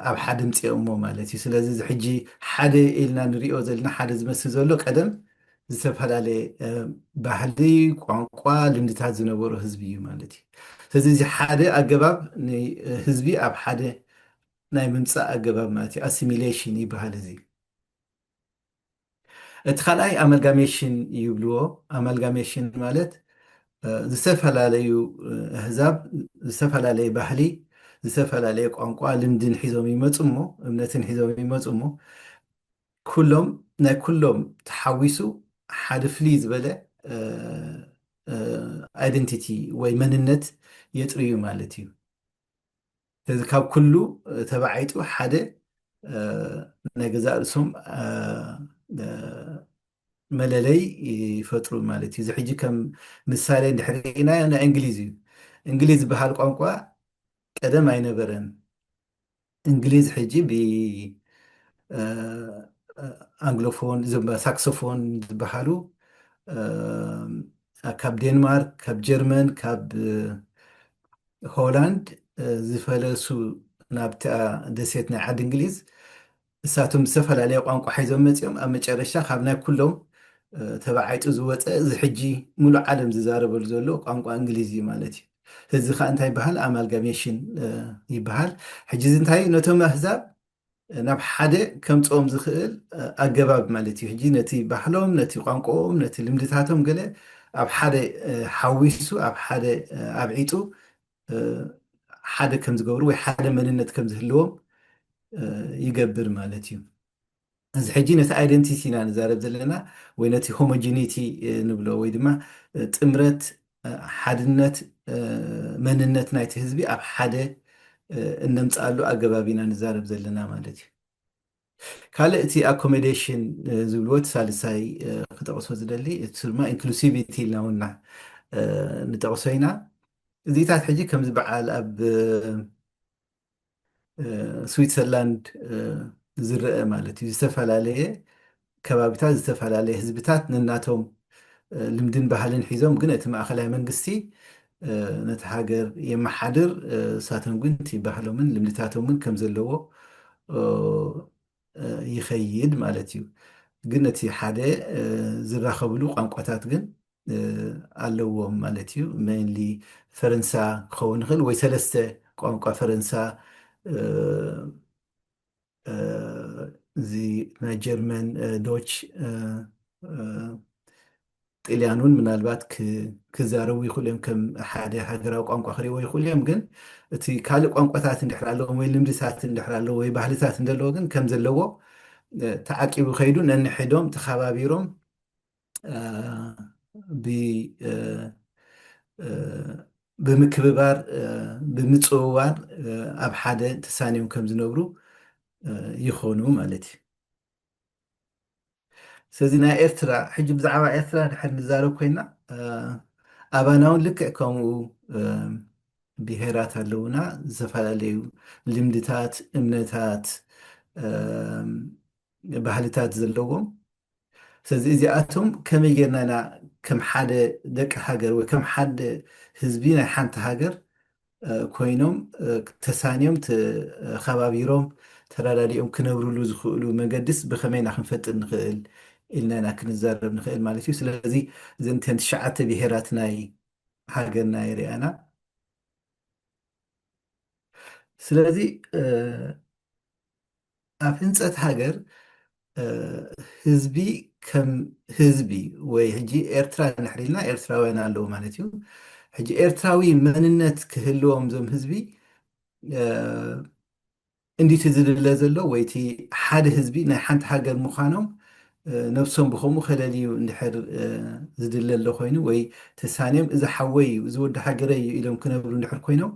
ኣብ ሓደ ምፅኦሞ ማለት እዩ። ስለዚ እዚ ሕጂ ሓደ ኢልና ንሪኦ ዘለና፣ ሓደ ዝመስል ዘሎ ቀደም ዝተፈላለየ ባህሊ፣ ቋንቋ፣ ልምድታት ዝነበሮ ህዝቢ እዩ ማለት እዩ። ስለዚ እዚ ሓደ ኣገባብ ንህዝቢ ኣብ ሓደ ናይ ምምፃእ ኣገባብ ማለት እዩ። ኣሲሚሌሽን ይበሃል እዚ። እቲ ካልኣይ ኣመልጋሜሽን ይብልዎ። ኣመልጋሜሽን ማለት ዝተፈላለዩ ኣህዛብ፣ ዝተፈላለየ ባህሊ፣ ዝተፈላለየ ቋንቋ፣ ልምድን ሒዞም ይመፁ እሞ፣ እምነትን ሒዞም ይመፁ እሞ፣ ኩሎም ናይ ኩሎም ተሓዊሱ ሓደ ፍልይ ዝበለ ኣይደንቲቲ ወይ መንነት የጥርዩ ማለት እዩ። ስለዚ ካብ ኩሉ ተባዒጡ ሓደ ናይ ገዛእ ርእሶም መለለይ ይፈጥሩ ማለት እዩ። እዚ ሕጂ ከም ምሳሌ እንድሕር ርኢናዮ ናይ እንግሊዝ እዩ። እንግሊዝ ዝበሃል ቋንቋ ቀደም ኣይነበረን። እንግሊዝ ሕጂ ብ ኣንግሎፎን፣ ሳክሶፎን ዝበሃሉ ካብ ዴንማርክ፣ ካብ ጀርመን፣ ካብ ሆላንድ ዝፈለሱ ናብታ ደሴት ናይ ዓዲ እንግሊዝ፣ እሳቶም ዝተፈላለየ ቋንቋ ሒዞም መፂኦም ኣብ መጨረሻ ካብ ናይ ኩሎም ተባዓይጡ ዝወፀ፣ እዚ ሕጂ ሙሉእ ዓለም ዝዛረበሉ ዘሎ ቋንቋ እንግሊዝ እዩ ማለት እዩ። እዚ ከዓ እንታይ ይበሃል? ኣማልጋሜሽን ይበሃል። ሕጂ እዚ እንታይ ነቶም ኣህዛብ ናብ ሓደ ከምፅኦም ዝኽእል ኣገባብ ማለት እዩ። ሕጂ ነቲ ባህሎም፣ ነቲ ቋንቋኦም፣ ነቲ ልምድታቶም ገለ ኣብ ሓደ ሓዊሱ፣ ኣብ ሓደ ኣብዒጡ ሓደ ከም ዝገብሩ ወይ ሓደ መንነት ከም ዝህልዎም ይገብር ማለት እዩ። እዚ ሕጂ ነቲ ኣይደንቲቲ ኢና ንዛረብ ዘለና፣ ወይ ነቲ ሆሞጂኒቲ ንብሎ፣ ወይ ድማ ጥምረት፣ ሓድነት፣ መንነት ናይቲ ህዝቢ ኣብ ሓደ እነምፅኣሉ ኣገባብ ኢና ንዛረብ ዘለና ማለት እዩ። ካልእ እቲ ኣኮሞዴሽን ዝብልዎ እቲ ሳልሳይ ክጠቕሶ ዝደሊ፣ እቲ ድማ ኢንክሉሲቪቲ ኢልና ውና ንጠቕሶ ኢና። እዚታት ሕጂ ከምዚ በዓል ኣብ ስዊትዘርላንድ ዝረአ ማለት እዩ። ዝተፈላለየ ከባቢታት፣ ዝተፈላለየ ህዝብታት ነናቶም ልምድን ባህልን ሒዞም፣ ግን እቲ ማእኸላይ መንግስቲ ነቲ ሃገር የመሓድር፣ እሳቶም ግን እቲ ባህሎምን ልምድታቶምን ከም ዘለዎ ይኸይድ ማለት እዩ። ግን እቲ ሓደ ዝራኸብሉ ቋንቋታት ግን ኣለዎም ማለት እዩ። ሜይንሊ ፈረንሳ ክኸውን ይኽእል፣ ወይ ሰለስተ ቋንቋ ፈረንሳ፣ እዚ ናይ ጀርመን፣ ዶች፣ ጥልያን እውን ምናልባት ክዛረቡ ይኽእሉ እዮም፣ ከም ሓደ ሃገራዊ ቋንቋ ክሪእዎ ይኽእሉ እዮም። ግን እቲ ካልእ ቋንቋታት እንድሕር ኣለዎም ወይ ልምድታት እንድሕር ኣለዎ ወይ ባህልታት እንደለዎ ግን ከም ዘለዎ ተዓቂቡ ከይዱ ነንሕዶም ተኸባቢሮም ብምክብባር፣ ብምፅውዋር ኣብ ሓደ ተሳንዮም ከም ዝነብሩ ይኾኑ ማለት እዩ። ስለዚ ናይ ኤርትራ ሕጂ ብዛዕባ ኤርትራ ድሕር ንዛረብ ኮይና ኣባና እውን ልክዕ ከምኡ ብሄራት ኣለውና፣ ዝተፈላለዩ ልምድታት፣ እምነታት፣ ባህልታት ዘለዎም። ስለዚ እዚኣቶም ከመይ ጌርና ኢና ከም ሓደ ደቂ ሃገር ወይ ከም ሓደ ህዝቢ ናይ ሓንቲ ሃገር ኮይኖም ተሳንዮም ተኸባቢሮም ተረዳዲኦም ክነብርሉ ዝኽእሉ መገድስ ብኸመይ ኢና ክንፈጥር ንኽእል ኢልና ኢና ክንዛረብ ንኽእል ማለት እዩ። ስለዚ እዘን እተን ትሽዓተ ብሄራት ናይ ሃገርና የርእያና። ስለዚ ኣብ ህንፀት ሃገር ህዝቢ ከም ህዝቢ ወይ ሕጂ ኤርትራ ንሕሪልና ኤርትራውያን ኣለዉ ማለት እዩ። ሕጂ ኤርትራዊ መንነት ክህልዎም እዞም ህዝቢ እንዲቲ ዝድለ ዘሎ ወይ እቲ ሓደ ህዝቢ ናይ ሓንቲ ሃገር ምዃኖም ነብሶም ብኸምኡ ከለልዩ እንድሕር ዝድለ ኣሎ ኮይኑ ወይ ተሳንዮም እዚ ሓወይ እዩ እዚ ወዲ ሃገረይ እዩ ኢሎም ክነብሩ እንድሕር ኮይኖም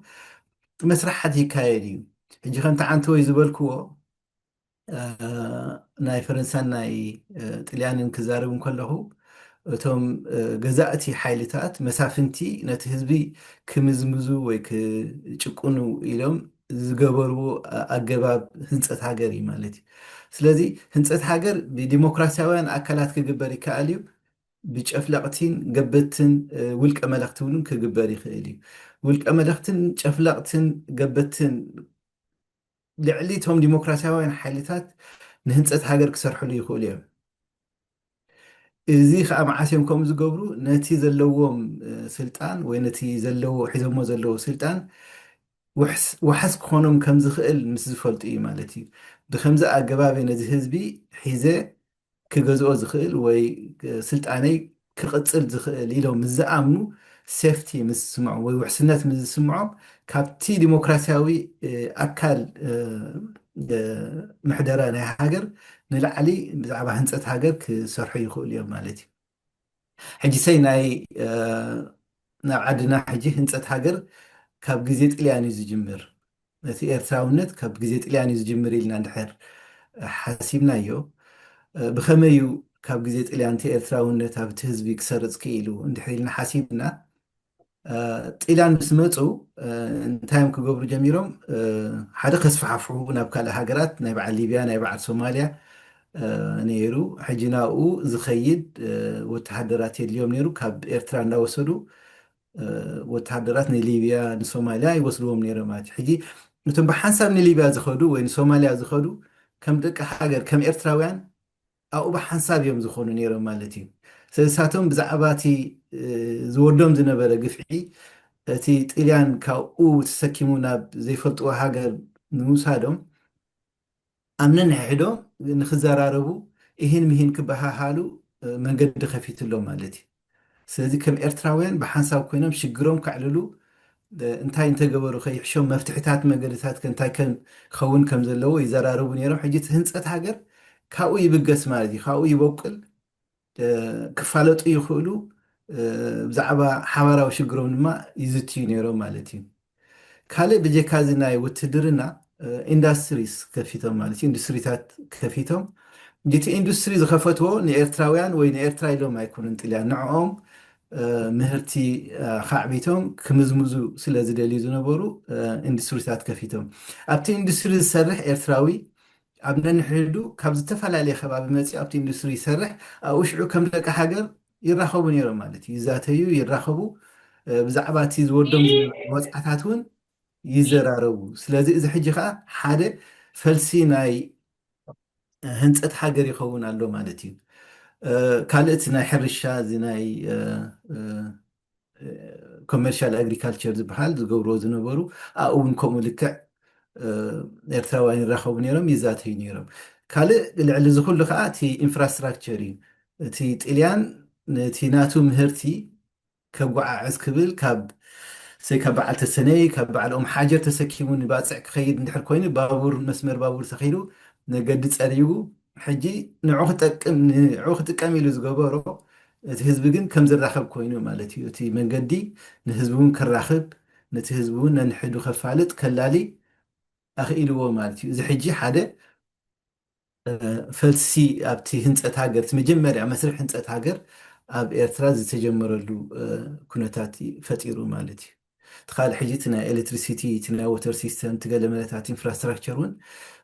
መስራሓት ይካየድ እዩ። ሕጂ ከምቲ ዓንተወይ ዝበልክዎ ናይ ፈረንሳን ናይ ጥልያንን ክዛረብ እንከለኹ እቶም ገዛእቲ ሓይልታት መሳፍንቲ ነቲ ህዝቢ ክምዝምዙ ወይ ክጭቁኑ ኢሎም ዝገበርዎ ኣገባብ ህንፀት ሃገር እዩ ማለት እዩ። ስለዚ ህንፀት ሃገር ብዲሞክራሲያውያን ኣካላት ክግበር ይከኣል እዩ። ብጨፍለቕቲን ገበትን ውልቀ መለኽቲ እውን ክግበር ይኽእል እዩ። ውልቀ መለኽትን ጨፍለቕትን ገበትን ልዕሊ እቶም ዲሞክራሲያውያን ሓይልታት ንህንፀት ሃገር ክሰርሕሉ ይኽእሉ እዮም። እዚ ከዓ መዓስ እዮም ከምኡ ዝገብሩ? ነቲ ዘለዎም ስልጣን ወይ ነቲ ዘለዎ ሒዞሞ ዘለዎ ስልጣን ዋሕስ ክኾኖም ከም ዝኽእል ምስ ዝፈልጡ እዩ ማለት እዩ። ብከምዚ ኣገባብ ነዚ ህዝቢ ሒዘ ክገዝኦ ዝኽእል ወይ ስልጣነይ ክቕፅል ዝኽእል ኢሎም ምስ ዝኣምኑ፣ ሴፍቲ ምስ ዝስምዖም ወይ ውሕስነት ምስ ዝስምዖም፣ ካብቲ ዲሞክራሲያዊ ኣካል ምሕደራ ናይ ሃገር ንላዕሊ ብዛዕባ ህንፀት ሃገር ክሰርሑ ይኽእሉ እዮም ማለት እዩ። ሕጂ ሰይ ናይ ናብ ዓድና ሕጂ ህንፀት ሃገር ካብ ግዜ ጥልያን እዩ ዝጅምር። እቲ ኤርትራውነት ካብ ግዜ ጥልያን እዩ ዝጅምር ኢልና እንድሕር ሓሲብናዮ፣ ብኸመይ እዩ ካብ ግዜ ጥልያን እቲ ኤርትራውነት ኣብቲ ህዝቢ ክሰርፅ ክኢሉ እንድሕር ኢልና ሓሲብና፣ ጥልያን ምስ መፁ እንታይ እዮም ክገብሩ ጀሚሮም? ሓደ ከስፋሕፍሑ ናብ ካልእ ሃገራት፣ ናይ በዓል ሊብያ፣ ናይ በዓል ሶማልያ ነይሩ። ሕጂ ናብኡ ዝኸይድ ወተሃደራት የድልዮም ነይሩ። ካብ ኤርትራ እንዳወሰዱ ወተሃደራት ንሊብያ ንሶማልያ ይወስድዎም ነይሮም ማለት እዩ። ሕጂ እቶም ብሓንሳብ ንሊብያ ዝኸዱ ወይ ንሶማልያ ዝኸዱ ከም ደቂ ሃገር ከም ኤርትራውያን ኣብኡ ብሓንሳብ እዮም ዝኾኑ ነይሮም ማለት እዩ። ስለሳቶም ብዛዕባ እቲ ዝወርዶም ዝነበረ ግፍዒ፣ እቲ ጥልያን ካብኡ ተሰኪሙ ናብ ዘይፈልጥዎ ሃገር ንምውሳዶም ኣብ ነንሕድሕዶም ንክዘራረቡ፣ ኢሂን ምሂን ክበሃሃሉ መንገዲ ከፊትሎም ማለት እዩ። ስለዚ ከም ኤርትራውያን ብሓንሳብ ኮይኖም ሽግሮም ከዕልሉ፣ እንታይ እንተገበሩ ከይሕሾም፣ መፍትሕታት መንገድታት እንታይ ክኸውን ከም ዘለዎ ይዘራረቡ ነይሮም። ሕጂ እቲ ህንፀት ሃገር ካብኡ ይብገስ ማለት እዩ። ካብኡ ይበቁል፣ ክፋለጡ ይኽእሉ፣ ብዛዕባ ሓባራዊ ሽግሮም ድማ ይዝትዩ ነይሮም ማለት እዩ። ካልእ ብጀካ እዚ ናይ ውትድርና ኢንዳስትሪስ ከፊቶም ማለት እዩ፣ ኢንዱስትሪታት ከፊቶም። እቲ ኢንዱስትሪ ዝኸፈትዎ ንኤርትራውያን ወይ ንኤርትራ ኢሎም ኣይኮኑን ጥልያን፣ ንዕኦም ምህርቲ ካዕቢቶም ክምዝምዙ ስለ ዝደልዩ ዝነበሩ ኢንዱስትሪታት ከፊቶም። ኣብቲ ኢንዱስትሪ ዝሰርሕ ኤርትራዊ ኣብ ነንሕድሕዱ ካብ ዝተፈላለየ ከባቢ መፂኡ ኣብቲ ኢንዱስትሪ ይሰርሕ። ኣብኡ ሽዑ ከም ደቂ ሃገር ይራኸቡ ነይሮም ማለት እዩ። ይዛተዩ፣ ይራኸቡ፣ ብዛዕባ እቲ ዝወርዶም ወፅዓታት እውን ይዘራረቡ። ስለዚ እዚ ሕጂ ከዓ ሓደ ፈልሲ ናይ ህንፀት ሃገር ይኸውን ኣሎ ማለት እዩ። ካልእ እቲ ናይ ሕርሻ፣ እዚ ናይ ኮመርሻል ኣግሪካልቸር ዝበሃል ዝገብርዎ ዝነበሩ፣ ኣብኡ እውን ከምኡ ልክዕ ኤርትራውያን ይራኸቡ ነይሮም፣ ይዛተዩ ነይሮም። ካልእ ልዕሊ እዚ ኩሉ ከዓ እቲ ኢንፍራስትራክቸር እዩ። እቲ ጥልያን ነቲ ናቱ ምህርቲ ከጓዓዕዝ ክብል ካብ ሰይ ካብ በዓል ተሰነይ ካብ በዓል ኦም ሓጀር ተሰኪሙ ንባፅዕ ክኸይድ እንድሕር ኮይኑ፣ ባቡር፣ መስመር ባቡር ተኸይዱ፣ መገዲ ፀሪጉ፣ ሕጂ ንዑ ክጠቅም ንዑ ክጥቀም ኢሉ ዝገበሮ፣ እቲ ህዝቢ ግን ከም ዝራኸብ ኮይኑ ማለት እዩ። እቲ መንገዲ ንህዝቢ እውን ከራኽብ፣ ነቲ ህዝቢ እውን ነንሕዱ ከፋልጥ ከላሊ ኣኽኢልዎ ማለት እዩ። እዚ ሕጂ ሓደ ፈልሲ ኣብቲ ህንፀት ሃገር፣ እቲ መጀመርያ መስርሕ ህንፀት ሃገር ኣብ ኤርትራ ዝተጀመረሉ ኩነታት ፈጢሩ ማለት እዩ። እቲ ካልእ ሕጂ እቲ ናይ ኤሌክትሪሲቲ፣ እቲ ናይ ወተር ሲስተም፣ እቲ ገለ መለታት ኢንፍራስትራክቸር እውን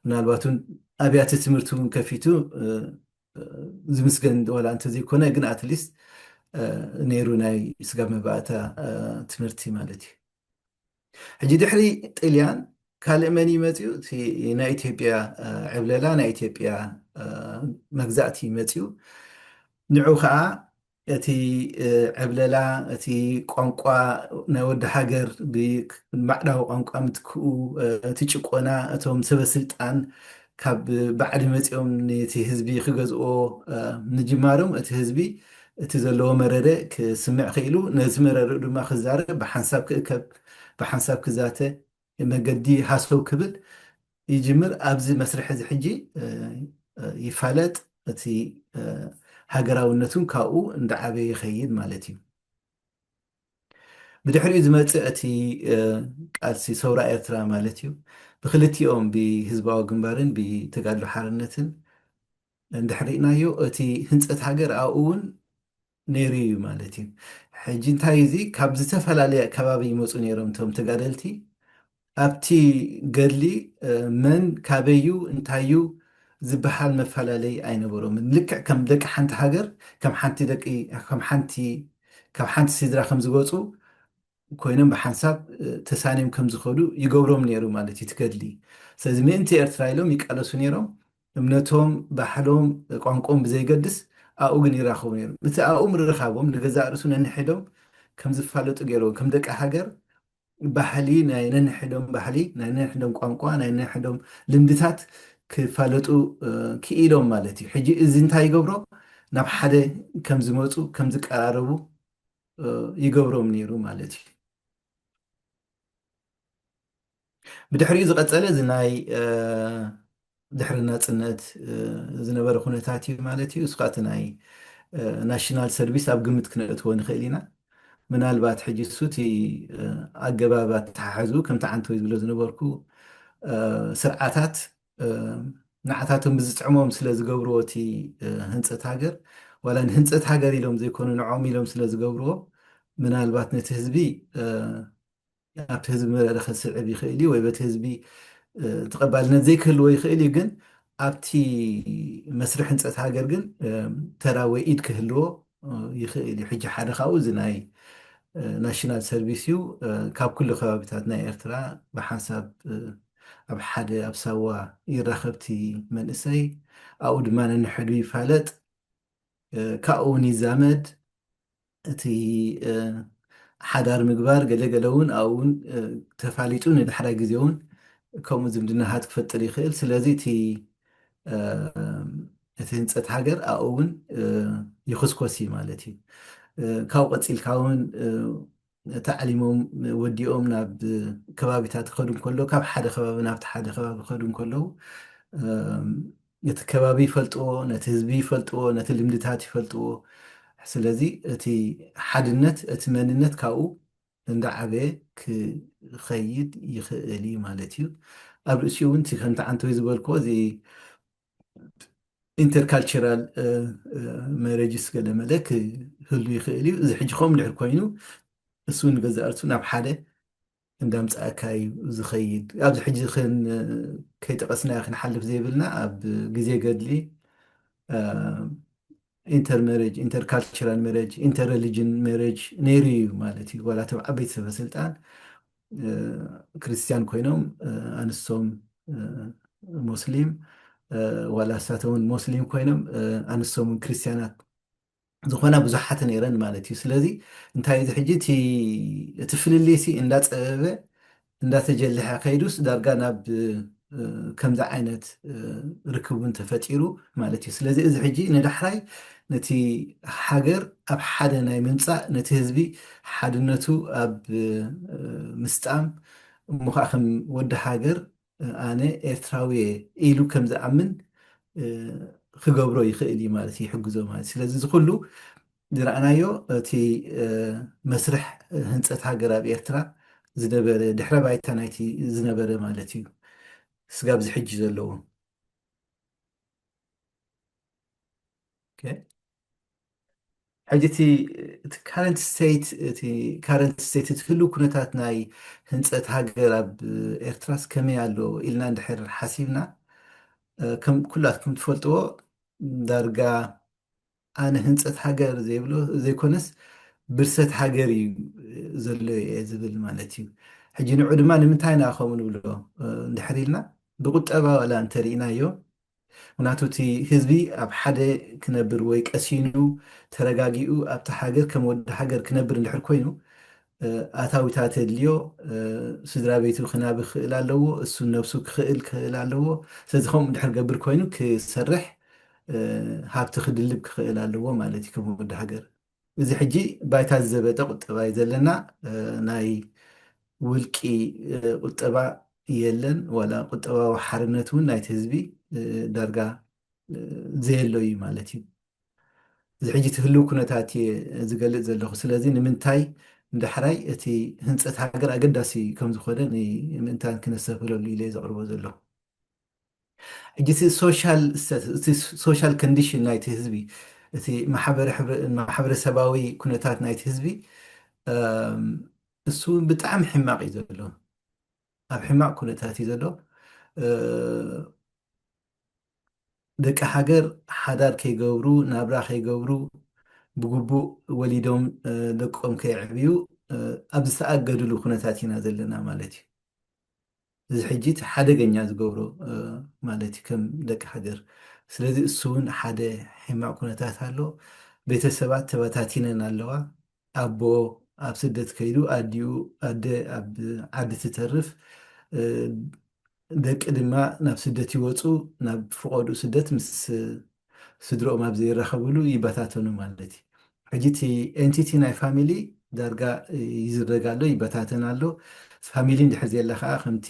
ምናልባት እውን ኣብያተ ትምህርቲ እውን ከፊቱ ዝምስገን ዋላ እንተዘይኮነ ግን ኣትሊስት ነይሩ ናይ ስጋብ መባእታ ትምህርቲ ማለት እዩ። ሕጂ ድሕሪ ጥልያን ካልእ መን እዩ መፂኡ? እቲ ናይ ኢትዮጵያ ዕብለላ፣ ናይ ኢትዮጵያ መግዛእቲ መፂኡ። ንዑ ከዓ እቲ ዕብለላ፣ እቲ ቋንቋ ናይ ወዲ ሃገር ብባዕዳዊ ቋንቋ ምትክኡ፣ እቲ ጭቆና፣ እቶም ሰበ ስልጣን ካብ ባዕዲ መፂኦም ነቲ ህዝቢ ክገዝኦ ምጅማሮም፣ እቲ ህዝቢ እቲ ዘለዎ መረረ ክስምዕ ክኢሉ፣ ነዚ መረርኡ ድማ ክዛረብ፣ ብሓንሳብ ክእከብ፣ ብሓንሳብ ክዛተ፣ መገዲ ሃሰው ክብል ይጅምር። ኣብዚ መስርሕ እዚ ሕጂ ይፋለጥ፣ እቲ ሃገራውነቱን ካብኡ እንዳዓበየ ይኸይድ ማለት እዩ። ብድሕሪኡ ዝመፅእ እቲ ቃልሲ ሰውራ ኤርትራ ማለት እዩ። ብክልቲኦም ብህዝባዊ ግንባርን ብተጋድሎ ሓርነትን እንድሕር ርኢናዮ፣ እቲ ህንፀት ሃገር ኣብኡ እውን ነይሩ እዩ ማለት እዩ። ሕጂ እንታይ እዚ ካብ ዝተፈላለየ ከባቢ ይመፁ ነይሮም እቶም ተጋደልቲ። ኣብቲ ገድሊ መን ካበዩ እንታዩ ዝበሃል መፈላለይ ኣይነበሮምን። ልክዕ ከም ደቂ ሓንቲ ሃገር፣ ከም ሓንቲ ደቂ ከም ሓንቲ ካብ ሓንቲ ስድራ ከም ዝወፁ ኮይኖም ብሓንሳብ ተሳንዮም ከም ዝኸዱ ይገብሮም ነይሩ ማለት እዩ እቲ ገድሊ። ስለዚ ምእንቲ ኤርትራ ኢሎም ይቃለሱ ነይሮም። እምነቶም፣ ባህሎም፣ ቋንቋኦም ብዘይገድስ ኣብኡ ግን ይራኸቡ ነይሩ። እቲ ኣብኡ ምርኻቦም ንገዛእ ርእሱ ነንሕዶም ከም ዝፋለጡ ገይርዎም፣ ከም ደቂ ሃገር ባህሊ፣ ናይ ነንሕዶም ባህሊ፣ ናይ ነንሕዶም ቋንቋ፣ ናይ ነንሕዶም ልምድታት ክፋለጡ ክኢሎም ማለት እዩ። ሕጂ እዚ እንታይ ይገብሮ? ናብ ሓደ ከም ዝመፁ፣ ከም ዝቀራረቡ ይገብሮም ነይሩ ማለት እዩ። ብድሕሪኡ ዝቐፀለ እዚ ናይ ድሕሪ ናፅነት ዝነበረ ኩነታት እዩ ማለት እዩ። እሱ እቲ ናይ ናሽናል ሰርቪስ ኣብ ግምት ክነእትዎ ንኽእል ኢና። ምናልባት ሕጂ እሱ እቲ ኣገባብ ኣተሓሕዙ ከምቲ ዓንተወይ ዝብሎ ዝነበርኩ ስርዓታት ንዓታቶም ብዝጥዕሞም ስለ ዝገብርዎ እቲ ህንፀት ሃገር፣ ዋላ ንህንፀት ሃገር ኢሎም ዘይኮኑ ንዖም ኢሎም ስለ ዝገብርዎ፣ ምናልባት ነቲ ህዝቢ ኣብቲ ህዝቢ መረረ ከስዕብ ይኽእል እዩ፣ ወይ በቲ ህዝቢ ተቐባልነት ዘይክህልዎ ይኽእል እዩ። ግን ኣብቲ መስርሕ ህንፀት ሃገር ግን ተራ ወይ ኢድ ክህልዎ ይኽእል እዩ። ሕጂ ሓደ ካብኡ እዚ ናይ ናሽናል ሰርቪስ እዩ። ካብ ኩሉ ከባቢታት ናይ ኤርትራ ብሓንሳብ ኣብ ሓደ ኣብ ሳዋ ይራኸብቲ መንእሰይ፣ ኣብኡ ድማ ነንሕዱ ይፋለጥ፣ ካብኡ እውን ይዛመድ። እቲ ሓዳር ምግባር ገለገለ እውን ኣብኡ እውን ተፋሊጡ ንዳሕራይ ግዜ እውን ከምኡ ዝምድናታት ክፈጥር ይኽእል። ስለዚ እቲ እቲ ህንፀት ሃገር ኣብኡ እውን ይኹስኮስ እዩ ማለት እዩ። ካብኡ ቀፂልካ እውን ታዕሊሞም ወዲኦም ናብ ከባቢታት ክኸዱ እንከሎ፣ ካብ ሓደ ከባቢ ናብቲ ሓደ ከባቢ ክኸዱ እንከለዉ እቲ ከባቢ ይፈልጥዎ፣ ነቲ ህዝቢ ይፈልጥዎ፣ ነቲ ልምድታት ይፈልጥዎ። ስለዚ እቲ ሓድነት፣ እቲ መንነት ካብኡ እንዳዓበየ ክኸይድ ይኽእል እዩ ማለት እዩ። ኣብ ርእሲኡ እውን እቲ ከምቲ ዓንተወይ ዝበልክዎ እዚ ኢንተርካልቸራል መረጅስ ገለ መለ ክህሉ ይኽእል እዩ። እዚ ሕጂ ከምኡ ድሕር ኮይኑ እሱ ንገዛእ ርእሱ ናብ ሓደ እንዳምፀኣካ እዩ ዝኸይድ። ኣብዚ ሕጂ ከይጠቐስና ክንሓልፍ ዘይብልና ኣብ ግዜ ገድሊ ኢንተር መሬጅ፣ ኢንተር ካልቸራል መሬጅ፣ ኢንተር ሪሊጅን መሬጅ ነይሩ እዩ ማለት እዩ። ዋላ እቶም ዓበይቲ ሰበ ስልጣን ክርስቲያን ኮይኖም ኣንስቶም ሞስሊም፣ ዋላ እሳተውን ሞስሊም ኮይኖም ኣንስቶምን ክርስቲያናት ዝኾና ብዙሓት ነይረን ማለት እዩ። ስለዚ እንታይ እዚ ሕጂ እቲ ፍልልይሲ እንዳፀበበ እንዳተጀልሐ ከይዱስ ዳርጋ ናብ ከምዚ ዓይነት ርክብ እውን ተፈጢሩ ማለት እዩ። ስለዚ እዚ ሕጂ ንዳሕራይ ነቲ ሃገር ኣብ ሓደ ናይ ምምፃእ፣ ነቲ ህዝቢ ሓድነቱ ኣብ ምስጣም፣ እሞ ከዓ ከም ወዲ ሃገር ኣነ ኤርትራዊ እየ ኢሉ ከም ዝኣምን ክገብሮ ይኽእል እዩ ማለት እዩ፣ ይሕግዞ ማለት። ስለዚ እዚ ኩሉ ዝረኣናዮ እቲ መስርሕ ህንፀት ሃገር ኣብ ኤርትራ ዝነበረ ድሕረ ባይታ ናይቲ ዝነበረ ማለት እዩ። ስጋብ ዝሕጂ ዘለዎ። ሕጂ እቲ ካረንት ስቴት፣ እቲ ካረንት ስቴት፣ እቲ ህልው ኩነታት ናይ ህንፀት ሃገር ኣብ ኤርትራስ ከመይ ኣሎ ኢልና እንድሕር ሓሲብና፣ ከም ኩላትኩም ትፈልጥዎ ዳርጋ ኣነ ህንፀት ሃገር ዘይብሎ ዘይኮነስ ብርሰት ሃገር እዩ ዘሎ እየ ዝብል ማለት እዩ። ሕጂ ንዑ ድማ ንምንታይ ኢና ከምኡ ንብሎ እንድሕር ኢልና ብቁጠባ ዋላ እንተርኢናዮ፣ ምክንያቱ እቲ ህዝቢ ኣብ ሓደ ክነብር ወይ ቀሲኑ ተረጋጊኡ ኣብቲ ሃገር ከም ወዲ ሃገር ክነብር እንድሕር ኮይኑ ኣታዊታት የድልዮ። ስድራ ቤቱ ክናብ ክኽእል ኣለዎ፣ እሱ ነብሱ ክኽእል ክኽእል ኣለዎ። ስለዚ ከምኡ እንድሕር ገብር ኮይኑ ክሰርሕ ሃብቲ ክድልብ ክኽእል ኣለዎ ማለት እዩ ከም ወዲ ሃገር። እዚ ሕጂ ባይታ ዝዘበጠ ቁጠባ እዩ ዘለና። ናይ ውልቂ ቁጠባ የለን፣ ዋላ ቁጠባዊ ሓርነት እውን ናይቲ ህዝቢ ዳርጋ ዘየሎ እዩ ማለት እዩ። እዚ ሕጂ እቲ ህልው ኩነታት እየ ዝገልጽ ዘለኹ። ስለዚ ንምንታይ ንዳሕራይ እቲ ህንጸት ሃገር ኣገዳሲ ከም ዝኾነ ንምእንታን ክነስተብህለሉ ኢለ እየ ዘቕርቦ ዘለኹ። ሕጂ እቲ ሶሻል ስተትስ፣ እቲ ሶሻል ኮንዲሽን ናይቲ ህዝቢ፣ እቲ ማሕበረ-፣ ማሕበረሰባዊ ኩነታት ናይቲ ህዝቢ እሱ ብጣዕሚ ሕማቕ እዩ ዘሎ። ኣብ ሕማቕ ኩነታት እዩ ዘሎ። ደቂ ሃገር ሓዳር ከይገብሩ፣ ናብራ ከይገብሩ፣ ብግቡእ ወሊዶም ደቆም ከየዕብዩ ኣብ ዝተኣገድሉ ኩነታት ኢና ዘለና ማለት እዩ። እዚ ሕጂ እቲ ሓደገኛ ዝገብሮ ማለት እዩ ከም ደቂ ሃገር። ስለዚ እሱ እውን ሓደ ሕማቕ ኩነታት ኣሎ። ቤተሰባት ተበታቲነን ኣለዋ። ኣቦ ኣብ ስደት ከይዱ፣ ኣዲኡ፣ ኣደ ኣብ ዓዲ ትተርፍ፣ እ፣ ደቂ ድማ ናብ ስደት ይወፁ። ናብ ፍቐዱ ስደት ምስ ስድሮኦም ኣብ ዘይራኸብሉ ይበታተኑ ማለት እዩ። ሕጂ እቲ ኤንቲቲ ናይ ፋሚሊ ዳርጋ ይዝረግ ኣሎ፣ ይበታተን ኣሎ። ፋሚሊ እንድሕር ዘየላ ከዓ ከምቲ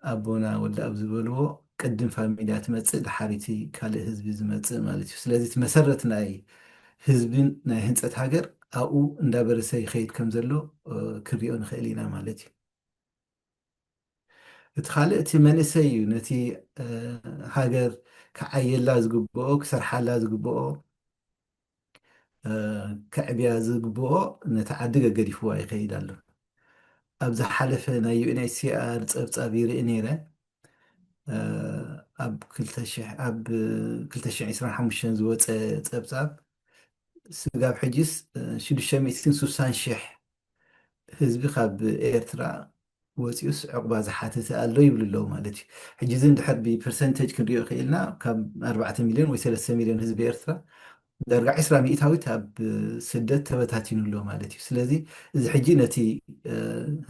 ኣቦና ወልደኣብ ዝበልዎ ቅድም ፋሚልያ ትመጽእ፣ ድሓር እቲ ካልእ ህዝቢ ዝመጽእ ማለት እዩ። ስለዚ እቲ መሰረት ናይ ህዝብን ናይ ህንጸት ሃገር ኣብኡ እንዳበረሰ ይኸይድ ከም ዘሎ፣ እ፣ ክንሪኦ ንኽእል ኢና ማለት እዩ። እቲ ካልእ እቲ መንእሰይ እዩ፣ ነቲ፣ እ፣ ሃገር ክዓየላ ዝግብኦ፣ ክሰርሓላ ዝግብኦ፣ እ፣ ከዕብያ ዝግብኦ ነቲ ዓዲ ገገዲፍዋ ይኸይድ ኣሎ። ኣብ ዝሓለፈ ናይ ዩ ኤን ኤች ሲ ኣር ጸብጻብ ይርኢ ነይረ። እ፣ ኣብ ክልተ ሽሕ፣ ኣብ ክልተ ሽሕ ዕስራን ሓሙሽተን ዝወጸ ጸብጻብ፣ ስጋብ ሕጂስ፣ እ፣ ሽዱሽተ ሚእትን ስሳን ሽሕ ህዝቢ ካብ ኤርትራ ወፂኡስ ዕቑባ ዝሓተተ ኣሎ ይብሉ ኣለዉ ማለት እዩ። ሕጂ እዚ እንድሕር ብፐርሰንቴጅ ክንሪኦ ክኢልና፣ ካብ ኣርባዕተ ሚልዮን ወይ ሰለስተ ሚልዮን ህዝቢ ኤርትራ ዳርጋ ዕስራ ሚእታዊት ኣብ ስደት ተበታቲኑ ኣሎ ማለት እዩ። ስለዚ እዚ ሕጂ ነቲ፣ እ፣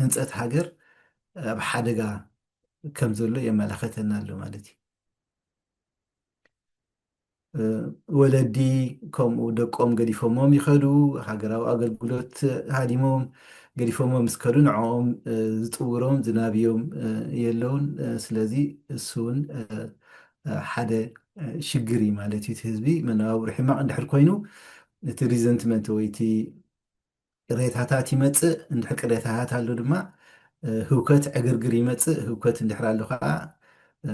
ህንፀት ሃገር ኣብ ሓደጋ ከም ዘሎ የመላኸተና ኣሎ ማለት እዩ። እ፣ ወለዲ ከምኡ ደቆም ገዲፎሞም ይኸዱ፣ ሃገራዊ ኣገልግሎት ሃዲሞም ገዲፎሞም ምስ ከዱ ንዕኦም፣ እ፣ ዝጥውሮም ዝናብዮም፣ እ፣ የለውን። እ፣ ስለዚ እሱ እውን፣ እ፣ እ፣ ሓደ፣ እ፣ ሽግር እዩ ማለት እዩ። እቲ ህዝቢ መነባብሮ ሕማቕ እንድሕር ኮይኑ እቲ ሪዘንትመንት ወይ እቲ ቅሬታታት ይመጽእ። እንድሕር ቅሬታታት ኣሎ ድማ፣ እ፣ ህውከት ዕግርግር ይመጽእ። ህውከት እንድሕር ኣሎ ከዓ፣ እ፣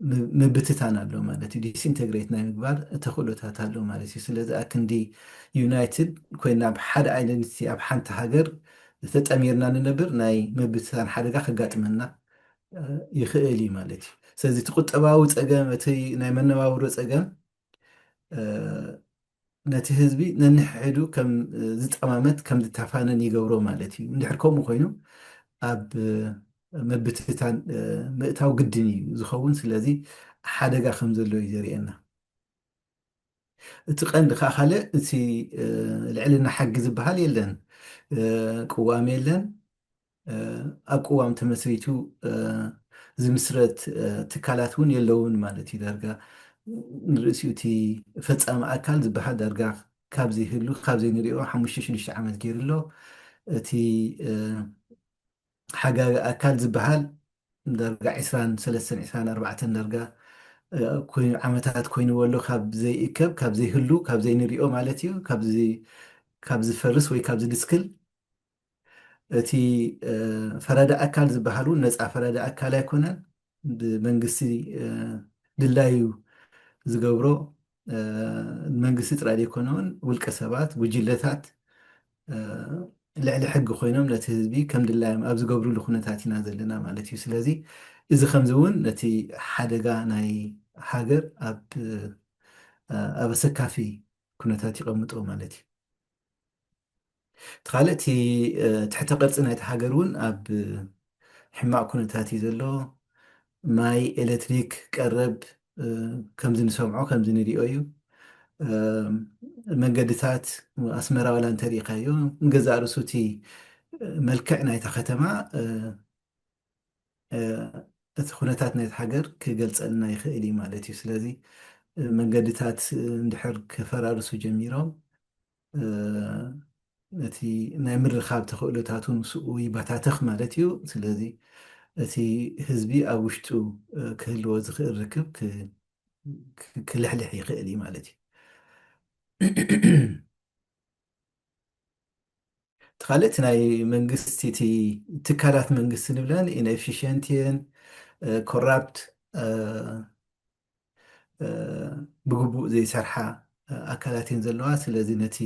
ም-፣ ምብትታን ኣሎ ማለት እዩ። ዲስኢንተግሬት ናይ ምግባር ተኽእሎታት ኣሎ ማለት እዩ። ስለዚ ኣክንዲ ዩናይትድ ኮይና ኣብ ሓደ ኣይደንቲቲ ኣብ ሓንቲ ሃገር ተጠሚርና ንነብር ናይ ምብትታን ሓደጋ ከጋጥመና፣ እ፣ ይኽእል እዩ ማለት እዩ። ስለዚ እቲ ቁጠባዊ ጸገም፣ እቲ ናይ መነባብሮ ጸገም፣ እ፣ ነቲ ህዝቢ ነንሕሕዱ ከም ዝጠማመት፣ ከም ዝተፋነን ይገብሮ ማለት እዩ። እንድሕር ከምኡ ኮይኑ ኣብ ምብትታን ምእታው ግድን እዩ ዝኸውን። ስለዚ ሓደጋ ከም ዘሎ እዩ ዘርእየና። እቲ ቀንዲ ከዓ ካልእ እቲ ልዕልና ሕጊ ዝበሃል የለን፣ ቅዋም የለን። ኣብ ቅዋም ተመስሪቱ ዝምስረት ትካላት እውን የለውን ማለት እዩ። ዳርጋ ንርእሲኡ እቲ ፈጻሚ ኣካል ዝበሃል ዳርጋ ካብ ዘይህሉ፣ ካብ ዘይንሪኦ ሓሙሽተ ሽዱሽተ ዓመት ገይሩ ኣሎ። እቲ ሓጋጊ ኣካል ዝበሃል ዳርጋ ዕስራን ሰለስተን ዕስራን ኣርባዕተን ዳርጋ ኮይኑ፣ ዓመታት ኮይንዎ ኣሎ፣ ካብ ዘይእከብ፣ ካብ ዘይህሉ፣ ካብ ዘይንሪኦ ማለት እዩ፣ ካብ ዝ-፣ ካብ ዝፈርስ ወይ ካብ ዝድስክል። እቲ ፈራዲ ኣካል ዝበሃል እውን ነፃ ፈራዲ ኣካል ኣይኮነን። ብመንግስቲ ድላዩ ዝገብሮ፣ መንግስቲ ጥራይ ዘይኮነ እውን ውልቀ ሰባት፣ ጉጅለታት ልዕሊ ሕጊ ኮይኖም ነቲ ህዝቢ ከም ድላዮም ኣብ ዝገብርሉ ኩነታት ኢና ዘለና ማለት እዩ። ስለዚ እዚ ከምዚ እውን ነቲ ሓደጋ ናይ ሃገር ኣብ፣ ኣብ ኣሰካፊ ኩነታት ይቐምጦ ማለት እዩ። እቲ ካልእ እቲ ትሕተ ቅርፂ ናይቲ ሃገር እውን ኣብ ሕማቕ ኩነታት እዩ ዘሎ። ማይ፣ ኤሌክትሪክ፣ ቀረብ ከምዚ ንሰምዖ ከምዚ ንሪኦ እዩ። መንገድታት ኣስመራ ዋላ እንተሪኢኻዮ ንገዛእ ርእሱ እቲ መልክዕ ናይታ ከተማ እቲ ኩነታት ናይቲ ሃገር ክገልፀልና ይኽእል እዩ ማለት እዩ። ስለዚ መንገድታት እንድሕር ክፈራርሱ ጀሚሮም እቲ ናይ ምርኻብ ተኽእሎታት እውን ምስኡ ይባታተኽ ማለት እዩ። ስለዚ እቲ ህዝቢ ኣብ ውሽጡ ክህልዎ ዝኽእል ርክብ ክ-፣ ክ-፣ ክልሕልሕ ይኽእል እዩ ማለት እዩ። እቲ ካልእ እቲ ናይ መንግስቲ፣ እቲ ትካላት መንግስቲ ንብለን ኢንኤፊሽንት እየን፣ ኮራፕት፣ ብግቡእ ዘይሰርሓ ኣካላት እየን ዘለዋ። ስለዚ ነቲ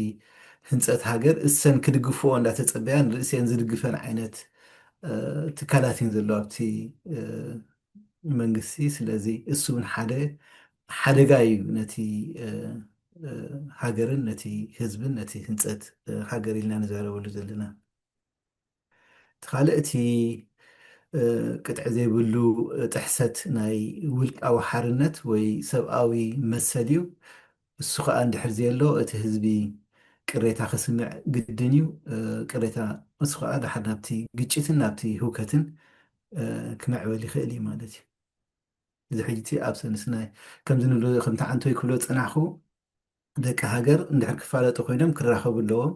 ህንፀት ሃገር እሰን ክድግፍኦ እንዳተፀበያ ንርእሰን ዝድግፈን ዓይነት ትካላት እየን ዘለዋ ኣብቲ መንግስቲ። ስለዚ እሱ እውን ሓደ ሓደጋ እዩ ነቲ ሃገርን ነቲ ህዝብን ነቲ ህንፀት ሃገር ኢልና ንዛረበሉ ዘለና። እቲ ካልእ እቲ ቅጥዒ ዘይብሉ ጥሕሰት ናይ ውልቃዊ ሓርነት ወይ ሰብኣዊ መሰል እዩ። እሱ ከዓ እንድሕር ዘየሎ እቲ ህዝቢ ቅሬታ ክስምዕ ግድን እዩ። ቅሬታ እሱ ከዓ ድሓር ናብቲ ግጭትን ናብቲ ህውከትን ክምዕብል ይኽእል እዩ ማለት እዩ። እዚ ሕጂ እቲ ኣብ ሰንስናይ ከምዚ ንብሎ ከምቲ ዓንቶይ ክብሎ ዝጸናሕኩ ደቂ ሃገር እንድሕር ክፋለጡ ኮይኖም ክራኸቡ ኣለዎም።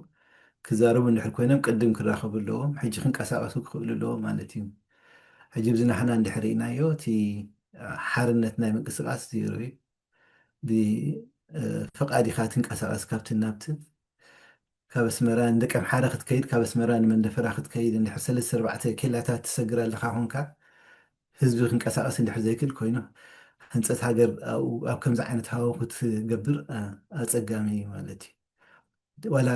ክዛረቡ እንድሕር ኮይኖም ቅድም ክራኸቡ ኣለዎም። ሕጂ ክንቀሳቀሱ ክኽእሉ ኣለዎም ማለት እዩ። ሕጂ ብዚ ናሕና እንድሕር ርኢናዮ እቲ ሓርነት ናይ ምንቅስቃስ ዜሮ እዩ። ብፍቃድ ኢኻ ትንቀሳቀስ ካብቲ ናብቲ ካብ ኣስመራ ንደቀምሓረ ክትከይድ ካብ ኣስመራ ንመንደፈራ ክትከይድ እንድሕር ሰለስተ ኣርባዕተ ኬላታት ትሰግር ኣለኻ ኮንካ ህዝቢ ክንቀሳቀስ እንድሕር ዘይክእል ኮይኑ ህንፀት ሃገር ኣብኡ ኣብ ከምዚ ዓይነት ሃዋሁ ክትገብር ኣፀጋሚ እዩ ማለት እዩ። ዋላ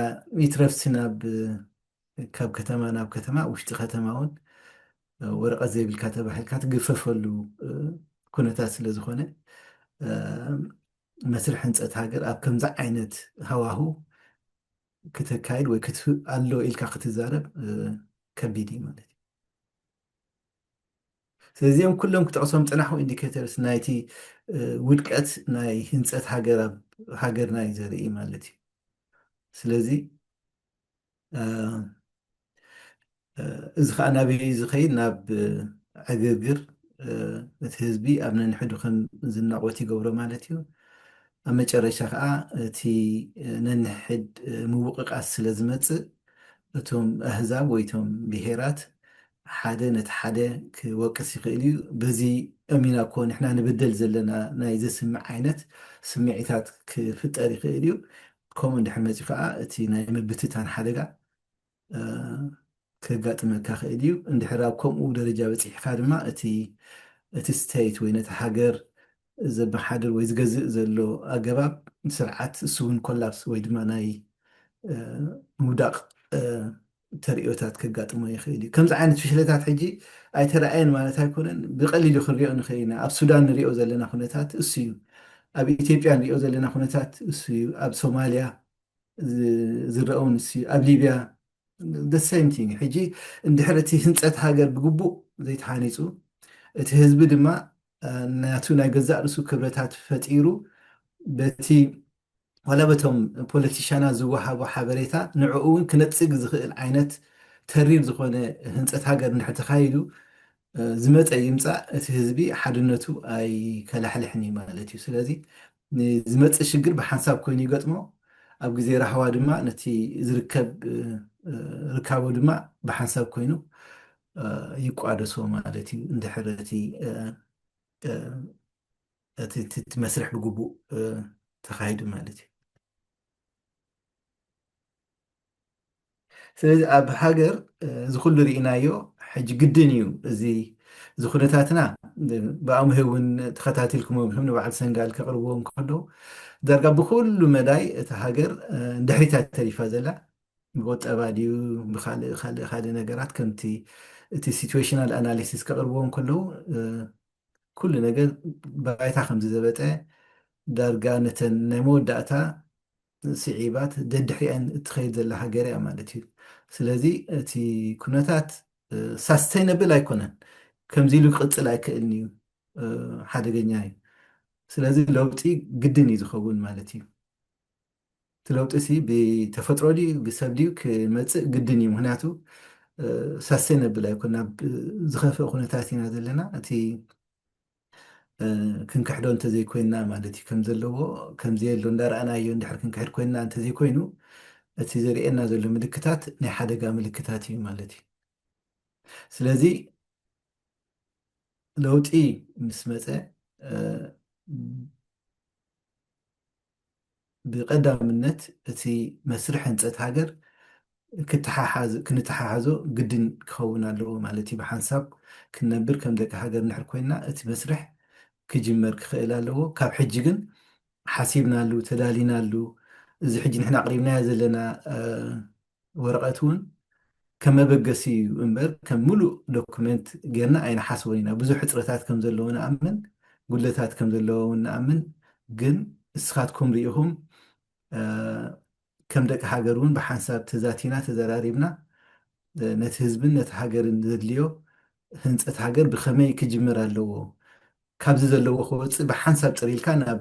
ይትረፍሲ ናብ ካብ ከተማ ናብ ከተማ ውሽጢ ከተማ እውን ወረቐት ዘይብልካ ተባሂልካ ትግፈፈሉ ኩነታት ስለ ዝኾነ መስርሕ ህንፀት ሃገር ኣብ ከምዚ ዓይነት ሃዋሁ ክተካይድ ወይ ኣሎ ኢልካ ክትዛረብ ከቢድ እዩ ማለት እዩ። ስለዚኦም ኩሎም ክጠቕሶም ዝፀናሕኩ ኢንዲኬተርስ ናይቲ ውድቀት ናይ ህንፀት ሃገር ኣብ ሃገርና እዩ ዘርኢ ማለት እዩ። ስለዚ እዚ ከዓ ናበይ እዩ ዝኸይድ? ናብ ዕግርግር እቲ ህዝቢ ኣብ ነንሕዱ ከም ዝናቆት ይገብሮ ማለት እዩ። ኣብ መጨረሻ ከዓ እቲ ነንሕድ ምውቕቓስ ስለ ዝመፅእ እቶም ኣህዛብ ወይ እቶም ብሄራት ሓደ ነቲ ሓደ ክወቅስ ይኽእል እዩ። በዚ እሚና እኮ ንሕና ንብደል ዘለና ናይ ዘስምዕ ዓይነት ስምዒታት ክፍጠር ይኽእል እዩ። ከምኡ እንድሕር መፂኡ ከዓ እቲ ናይ ምብትታን ሓደጋ ከጋጥመካ ክእል እዩ። እንድሕር ኣብ ከምኡ ደረጃ በፂሕካ ድማ እቲ እቲ ስቴት ወይ ነቲ ሃገር ዘመሓድር ወይ ዝገዝእ ዘሎ ኣገባብ ስርዓት እሱ እውን ኮላፕስ ወይ ድማ ናይ ምውዳቕ ተርእዮታት ከጋጥሞ ይኽእል እዩ። ከምዚ ዓይነት ፍሽለታት ሕጂ ኣይተረኣየን ማለት ኣይኮነን። ብቐሊሉ ክንሪኦ ንኽእል ኢና። ኣብ ሱዳን ንሪኦ ዘለና ኩነታት እሱ እዩ። ኣብ ኢትዮጵያ ንሪኦ ዘለና ኩነታት እሱ እዩ። ኣብ ሶማልያ ዝረአውን እሱ እዩ። ኣብ ሊብያ the same thing። ሕጂ እንድሕር እቲ ህንፀት ሃገር ብግቡእ ዘይተሃኒፁ እቲ ህዝቢ ድማ ናቱ ናይ ገዛእ ርእሱ ክብረታት ፈጢሩ በቲ ዋላ በቶም ፖለቲሻናት ዝወሃቦ ሓበሬታ ንዕኡ እውን ክነፅግ ዝኽእል ዓይነት ተሪር ዝኾነ ህንፀት ሃገር እንድሕር ተኻይዱ ዝመፀ ይምፃእ እቲ ህዝቢ ሓድነቱ ኣይከላሕልሕን እዩ ማለት እዩ። ስለዚ ዝመፅእ ሽግር ብሓንሳብ ኮይኑ ይገጥሞ። ኣብ ግዜ ራህዋ ድማ ነቲ ዝርከብ ርካቦ ድማ ብሓንሳብ ኮይኑ ይቋደሶ ማለት እዩ። እንድሕር እቲ እቲ መስርሕ ብግቡእ ተኻሂዱ ማለት እዩ። ስለዚ ኣብ ሃገር እዚ ኩሉ ርኢናዮ ሕጂ ግድን እዩ እዚ እዚ ኩነታትና ብኣምሄ እውን ተኸታቲልኩም ም ንበዓል ሰንጋል ከቕርብዎም ከለዉ ዳርጋ ብኩሉ መዳይ እቲ ሃገር ድሕሪታ ተሪፋ ዘላ ብቁጠባ ድዩ ብካልእ ካልእ ካልእ ነገራት ከምቲ እቲ ሲትዌሽናል ኣናሊሲስ ከቕርብዎም ከለዉ ኩሉ ነገር ባይታ ከም ዝዘበጠ ዳርጋ ነተን ናይ መወዳእታ ስዒባት ደድሕሪአን እትኸይድ ዘላ ሃገር እያ ማለት እዩ። ስለዚ እቲ ኩነታት ሳስተይነብል ኣይኮነን። ከምዚ ኢሉ ክቕፅል ኣይክእልን እዩ። ሓደገኛ እዩ። ስለዚ ለውጢ ግድን እዩ ዝኸውን ማለት እዩ። እቲ ለውጢ ሲ ብተፈጥሮ ድዩ ብሰብ ድዩ ክመፅእ ግድን እዩ። ምክንያቱ ሳስተይነብል ኣይኮን ናብ ዝኸፍእ ኩነታት ኢና ዘለና። እቲ ክንክሕዶ እንተዘይኮይንና ማለት እዩ ከም ዘለዎ ከም ዘየሎ እንዳረኣናዮ እንድሕር ክንክሕድ ኮይንና እንተዘይኮይኑ እቲ ዘርእየና ዘሎ ምልክታት ናይ ሓደጋ ምልክታት እዩ ማለት እዩ። ስለዚ ለውጢ ምስ መፀ ብቀዳምነት እቲ መስርሕ ህንፀት ሃገር ክንተሓሓዞ ግድን ክኸውን ኣለዎ ማለት እዩ። ብሓንሳብ ክንነብር ከም ደቂ ሃገር እንድሕር ኮይንና እቲ መስርሕ ክጅመር ክኽእል ኣለዎ። ካብ ሕጂ ግን ሓሲብናሉ፣ ተዳሊናሉ፣ እዚ ሕጂ ንሕና ኣቕሪብናዮ ዘለና ወረቐት እውን ከም መበገሲ እዩ እምበር ከም ሙሉእ ዶኩመንት ጌርና ኣይንሓስቦን ኢና። ብዙሕ ሕፅረታት ከም ዘለዎ ንኣምን፣ ጉድለታት ከም ዘለዎ እውን ንኣምን። ግን እስኻትኩም ርኢኹም ከም ደቂ ሃገር እውን ብሓንሳብ ተዛቲና ተዘራሪብና ነቲ ህዝብን ነቲ ሃገርን ዘድልዮ ህንፀት ሃገር ብኸመይ ክጅመር ኣለዎ? ካብዚ ዘለዎ ክወፅእ ብሓንሳብ ፅር ኢልካ ናብ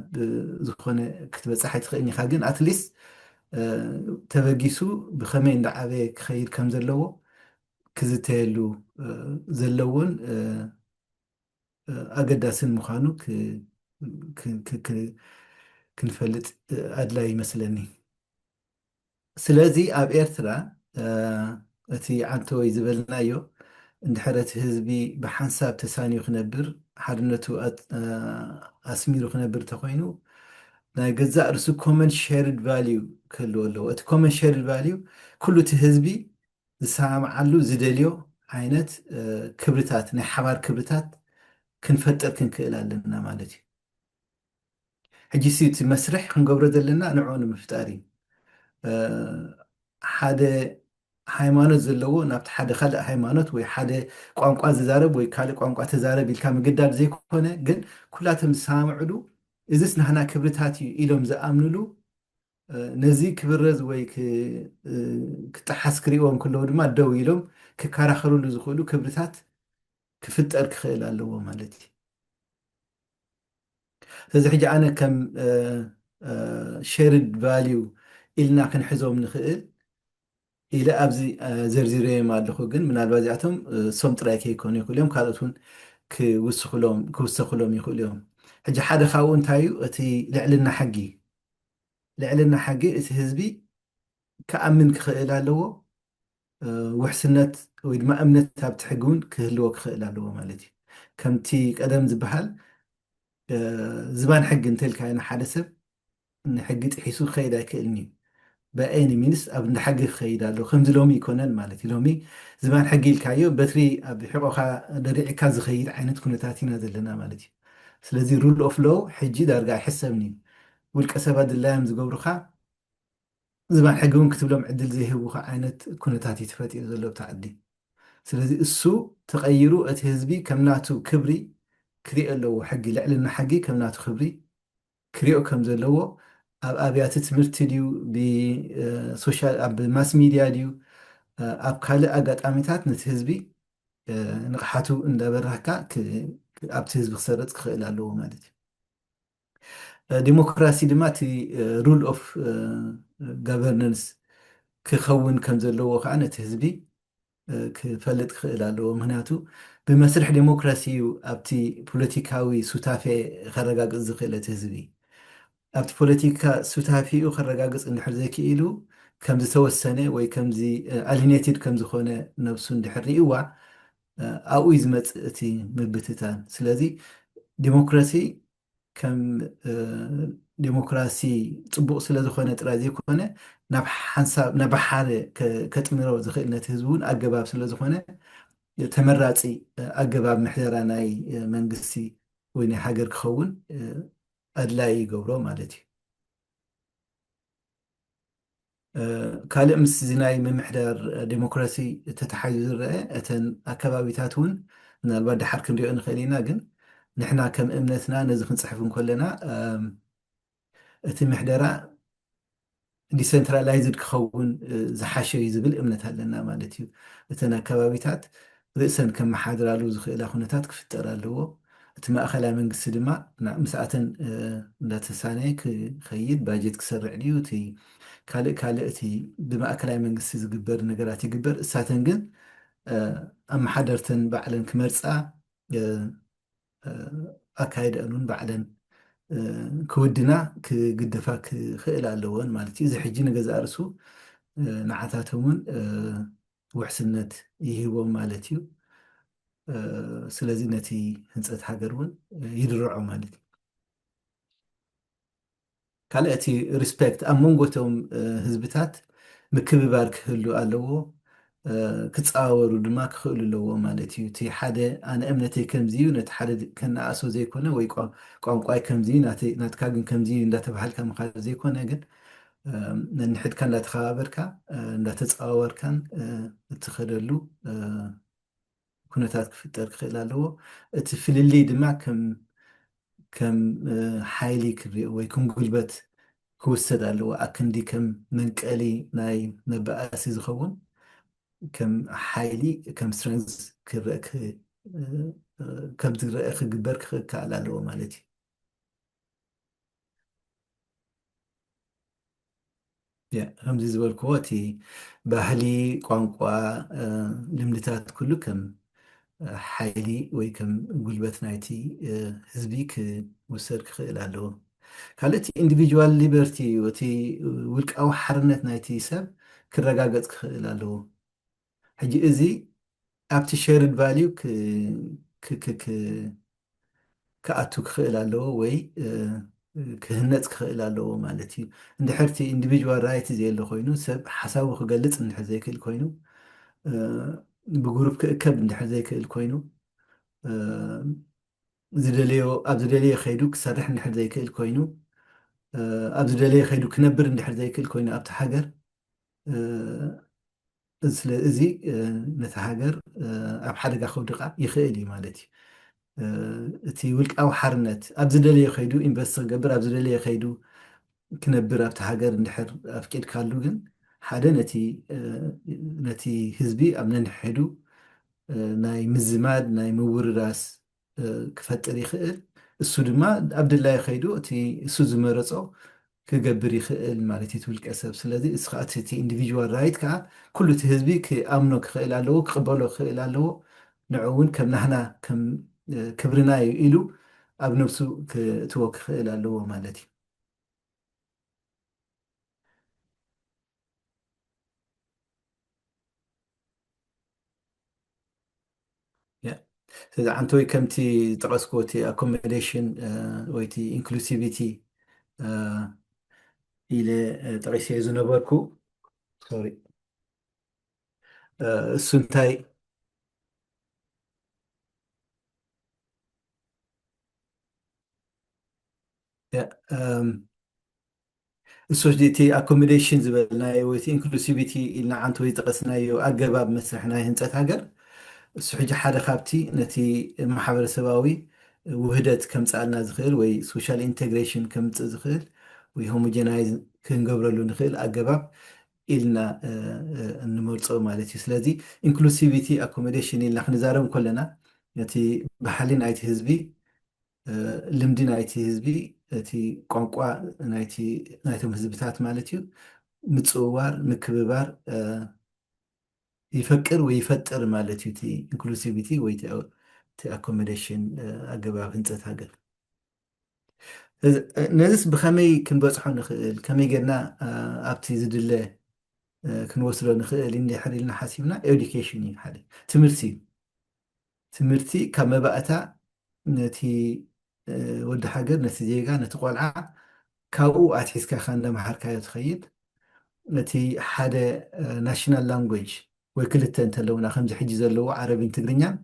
ዝኾነ ክትበፅሕ ኣይትኽእልን ኢኻ። ግን ኣትሊስት ተበጊሱ ብኸመይ እንዳዓበየ ክኸይድ ከም ዘለዎ ክዝተየሉ ዘለዎን ኣገዳስን ምዃኑ ክንፈልጥ ኣድላይ ይመስለኒ። ስለዚ ኣብ ኤርትራ እቲ ዓንተወይ ዝበልናዮ፣ እንድሕር እቲ ህዝቢ ብሓንሳብ ተሳንዩ ክነብር፣ ሓድነቱ ኣስሚሩ ክነብር እንተኮይኑ፣ ናይ ገዛእ ርእሱ common shared value ክህልዎ ኣለዎ። እቲ common shared value ኩሉ እቲ ህዝቢ ዝሰማምዓሉ ዝደልዮ ዓይነት ክብርታት፣ ናይ ሓባር ክብርታት ክንፈጥር ክንክእል ኣለና ማለት እዩ። ሕጂ እቲ መስርሕ ክንገብሮ ዘለና ንዕኡ ንምፍጣር እዩ። ሓደ ሃይማኖት ዘለዎ ናብቲ ሓደ ካልእ ሃይማኖት ወይ ሓደ ቋንቋ ዝዛረብ ወይ ካልእ ቋንቋ ተዛረብ ኢልካ ምግዳድ ዘይኮነ፣ ግን ኩላቶም ዝሰማምዕሉ እዚስ ናህና ክብርታት እዩ ኢሎም ዝኣምንሉ፣ ነዚ ክብረዝ ወይ ክጠሓስ ክርእዎም ከለዉ ድማ ደው ኢሎም ክከራኸሩሉ ዝኽእሉ ክብርታት ክፍጠር ክኽእል ኣለዎ ማለት እዩ። ስለዚ ሕጂ ኣነ ከም shared value ኢልና ክንሕዞም ንኽእል ኢለ ኣብዚ ዘርዚረዮም ኣለኹ። ግን ምናልባት እዚኣቶም እሶም ጥራይ ከይኮኑ ይኽእሉ እዮም፣ ካልኦት እውን ክውሰኹሎም ይኽእሉ እዮም። ሕጂ ሓደ ካብኡ እንታይ እዩ? እቲ ልዕልና ሕጊ። ልዕልና ሕጊ እቲ ህዝቢ ክኣምን ክኽእል ኣለዎ። ውሕስነት ወይ ድማ እምነት ኣብቲ ሕጊ እውን ክህልዎ ክኽእል ኣለዎ ማለት እዩ። ከምቲ ቀደም ዝበሃል ዝባን ሕጊ እንተልካዮ ንሓደ ሰብ ንሕጊ ጥሒሱ ክኸይድ ኣይክእልን እዩ። ብኣይኒ ሚንስ ኣብ እንዳ ሕጊ ክኸይድ ኣለዎ። ከምዚ ሎሚ ይኮነን ማለት እዩ። ሎሚ ዝባን ሕጊ ኢልካዮ በትሪ ኣብ ሕቆኻ ደሪዕካ ዝኸይድ ዓይነት ኩነታት ኢና ዘለና ማለት እዩ። ስለዚ rule of law ሕጂ ዳርጋ ኣይሕሰብን እዩ። ውልቀ ሰባት ድላዮም ዝገብሩኻ ዝባን ሕጊ እውን ክትብሎም ዕድል ዘይህቡኻ ዓይነት ኩነታት እዩ ተፈጢሩ ዘሎ ኣብታ ዓዲ። ስለዚ እሱ ተቐይሩ እቲ ህዝቢ ከም ናቱ ክብሪ ክሪኦ ኣለዎ። ሕጊ ልዕልና ሕጊ ከም ናቱ ክብሪ ክሪኦ ከም ዘለዎ ኣብ ኣብያተ ትምህርቲ ድዩ ብሶሻል ኣብ ማስ ሚድያ ድዩ ኣብ ካልእ ኣጋጣሚታት ነቲ ህዝቢ ንቕሓቱ እንዳበራህካ ኣብቲ ህዝቢ ክሰርፅ ክኽእል ኣለዎ ማለት እዩ። ዲሞክራሲ ድማ እቲ rule of governance ክኸውን ከም ዘለዎ ከዓ ነቲ ህዝቢ ክፈልጥ ክኽእል ኣለዎ። ምክንያቱ ብመስርሕ ዴሞክራሲ እዩ ኣብቲ ፖለቲካዊ ሱታፌ ከረጋግፅ ዝኽእል እቲ ህዝቢ። ኣብቲ ፖለቲካ ሱታፌኡ ከረጋግፅ እንድሕር ዘይክኢሉ ከም ዝተወሰነ ወይ ከምዚ ኣሊኔትድ ከም ዝኾነ ነብሱ እንድሕር ርእይዋ ኣብኡ እዩ ዝመፅእ እቲ ምብትታን። ስለዚ ዲሞክራሲ ከም ዲሞክራሲ ፅቡቕ ስለ ዝኾነ ጥራይ ዘይኮነ ናብ ሓንሳብ ናብ ሓደ ከጥምሮ ዝኽእል ነቲ ህዝቢ እውን ኣገባብ ስለ ዝኾነ ተመራፂ ኣገባብ ምሕደራ ናይ መንግስቲ ወይ ናይ ሃገር ክኸውን ኣድላይ ይገብሮ ማለት እዩ። ካልእ ምስ እዚ ናይ ምምሕዳር ዴሞክራሲ ተተሓሒዙ ዝረአ እተን ኣከባቢታት እውን ምናልባት ደሓር ክንሪኦ ንኽእል ኢና፣ ግን ንሕና ከም እምነትና ነዚ ክንፅሕፍ እንከለና እቲ ምሕደራ ዲሰንትራላይዝድ ክኸውን ዝሓሸ እዩ ዝብል እምነት ኣለና ማለት እዩ። እተን ኣከባቢታት ርእሰን ከመሓድራሉ ዝኽእላ ኩነታት ክፍጠር ኣለዎ። እቲ ማእኸላይ መንግስቲ ድማ ምስኣተን እንዳተሳነየ ክኸይድ ባጀት ክሰርዕ ድዩ እቲ ካልእ ካልእ እቲ ብማእከላይ መንግስቲ ዝግበር ነገራት ይግበር። እሳተን ግን ኣመሓደርተን ባዕለን ክመርፃ ኣካይደኣን እውን ባዕለን ክውድና ክግደፋ ክኽእል ኣለወን ማለት እዩ። እዚ ሕጂ ንገዛእ ርእሱ ንዓታቶም እውን ውሕስነት ይህቦም ማለት እዩ። ስለዚ ነቲ ህንፀት ሃገር እውን ይድርዖ ማለት እዩ። ካልእ እቲ ሪስፔክት ኣብ መንጎ እቶም ህዝብታት ምክብባር ክህሉ ኣለዎ። ክፀዋወሩ ድማ ክኽእሉ ኣለዎ ማለት እዩ። እቲ ሓደ ኣነ እምነተይ ከምዚ እዩ ነቲ ሓደ ከነኣእሶ ዘይኮነ ወይ ቋንቋይ ከምዚ እዩ ናትካ ግን ከምዚ እዩ እንዳተባሃልካ ምኻድ ዘይኮነ ግን ነንሕድካ እንዳተኸባበርካ እንዳተፀዋወርካን እትኸደሉ ኩነታት ክፍጠር ክኽእል ኣለዎ። እቲ ፍልልይ ድማ ከም ከም ሓይሊ ክሪኦ ወይ ከም ጉልበት ክውሰድ ኣለዎ። ኣክንዲ ከም መንቀሊ ናይ መበኣሲ ዝኸውን ከም ሓይሊ ከም ስትረንግዝ ክረአ እ፣ እ፣ ከም ዝረአ ክግበር ክኽእል ኣለዎ ማለት እዩ። ያ፣ ከምዚ ዝበልክዎ፣ እቲ ባህሊ፣ ቋንቋ፣ እ፣ ልምድታት ኩሉ ከም፣ እ፣ ሓይሊ ወይ ከም ጉልበት ናይቲ፣ እ፣ ህዝቢ ክውሰድ ክኽእል ኣለዎ። ካልእ፣ እቲ ኢንዲቪጁዋል ሊበርቲ፣ እቲ ውልቃዊ ሓርነት ናይቲ ሰብ ክረጋገጽ ክኽእል ኣለዎ። ሕጂ እዚ ኣብቲ ሸርድ ቫልዩ ክ-፣ ክ-፣ ክ-፣ ክ-፣ ክኣቱ ክኽእል ኣለዎ ወይ፣ እ፣ ክህነጽ ክኽእል ኣለዎ ማለት እዩ። እንድሕር እቲ ኢንዲቪጁዋል ራይት ዘየሎ ኮይኑ፣ ሰብ ሓሳቡ ክገልጽ እንድሕር ዘይክእል ኮይኑ፣ እ፣ ብግሩፕ ክእከብ እንድሕር ዘይክእል ኮይኑ፣ እ፣ ዝደለዮ፣ ኣብ ዝደለዮ ከይዱ ክሰርሕ እንድሕር ዘይክእል ኮይኑ፣ እ፣ ኣብ ዝደለዮ ከይዱ ክነብር እንድሕር ዘይክእል ኮይኑ ኣብቲ ሃገር፣ እ፣ ስለ እዚ፣ እ፣ ነታ ሃገር፣ እ፣ ኣብ ሓደጋ ከውድቓ ይኽእል እዩ ማለት እዩ። እ፣ እቲ ውልቃዊ ሓርነት ኣብ ዝደለዮ ከይዱ ኢንቨስት ክገብር፣ ኣብ ዝደለዮ ከይዱ ክነብር ኣብቲ ሃገር እንድሕር ኣፍቂድካሉ ግን፣ ሓደ ነቲ፣ እ፣ ነቲ ህዝቢ ኣብ ነንሕዱ፣ እ፣ ናይ ምዝማድ፣ ናይ ምውርራስ፣ እ፣ ክፈጥር ይኽእል። እሱ ድማ ኣብ ድላዩ ከይዱ እቲ እሱ ዝመረጾ ክገብር ይኽእል ማለት እዩ፣ እቲ ውልቀ ሰብ። ስለዚ እዚ ከዓ እቲ፣ እቲ ኢንዲቪጁዋል ራይት ከዓ ኩሉ እቲ ህዝቢ ክኣምኖ ክኽእል ኣለዎ፣ ክቕበሎ ክኽእል ኣለዎ። ንዑ እውን ከም ናህና፣ ከም፣ እ፣ ክብርና እዩ ኢሉ ኣብ ነብሱ ክእትዎ ክኽእል ኣለዎ ማለት እዩ። ያ። ስለዚ ዓንተወይ ከምቲ ዝጠቐስኩዎ እቲ ኣኮሞዴሽን፣ እ፣ ወይ እቲ ኢንክሉሲቪቲ፣ እ፣ ኢለ፣ እ፣ ጠቒሰ ዝነበርኩ፣ ሶሪ፣ እ፣ እሱ እንታይ፣ ያ፣ እም፣ እሱ ሕጂ እቲ ኣኮሞዴሽን ዝበልናዮ ወይ እቲ ኢንክሉሲቪቲ ኢልና ዓንተወይ ዝጠቐስናዮ ኣገባብ መስርሕ ናይ ህንፀት ሃገር፣ እሱ ሕጂ ሓደ ካብቲ ነቲ ማሕበረሰባዊ ውህደት ከምፅኣልና ዝኽእል ወይ ሶሻል ኢንቴግሬሽን ከምፅእ ዝኽእል ወይ ሆሞጀናይዝ ክንገብረሉ ንኽእል ኣገባብ ኢልና፣ እ፣ እ፣ እንመርፆ ማለት እዩ። ስለዚ ኢንክሉሲቪቲ ኣኮሞዴሽን ኢልና ክንዛረብ እንከለና ነቲ ባህሊ ናይቲ ህዝቢ፣ እ፣ ልምዲ ናይቲ ህዝቢ፣ እቲ ቋንቋ ናይቲ፣ ናይቶም ህዝብታት ማለት እዩ፣ ምጽውዋር፣ ምክብባር፣ እ፣ ይፈቅር ወይ ይፈጥር ማለት እዩ። እቲ ኢንክሉሲቪቲ ወይ እቲ፣ እቲ ኣኮሞዴሽን፣ እ፣ ኣገባብ ህንጸት ሃገር። እዚ፣ ነዚስ ብኸመይ ክንበጽሖ ንኽእል? ከመይ ጌርና፣ እ፣ ኣብቲ ዝድለ፣ እ፣ ክንወስዶ ንኽእል? እንድሕር ኢልና ሓሲብና፣ ኤዱኬሽን እዩ ሓደ። ትምህርቲ እዩ። ትምህርቲ ካብ መባእታ ነቲ፣ እ፣ ወዲ ሃገር፣ ነቲ ዜጋ፣ ነቲ ቆልዓ ካብኡ ኣትሒዝካ ኢኻ እንዳምሃርካዮ ትኸይድ። ነቲ ሓደ፣ እ፣ ናሽናል ላንጉጅ ወይ ክልተ እንተለውና፣ ከምዚ ሕጂ ዘለዎ ዓረብን ትግርኛን፣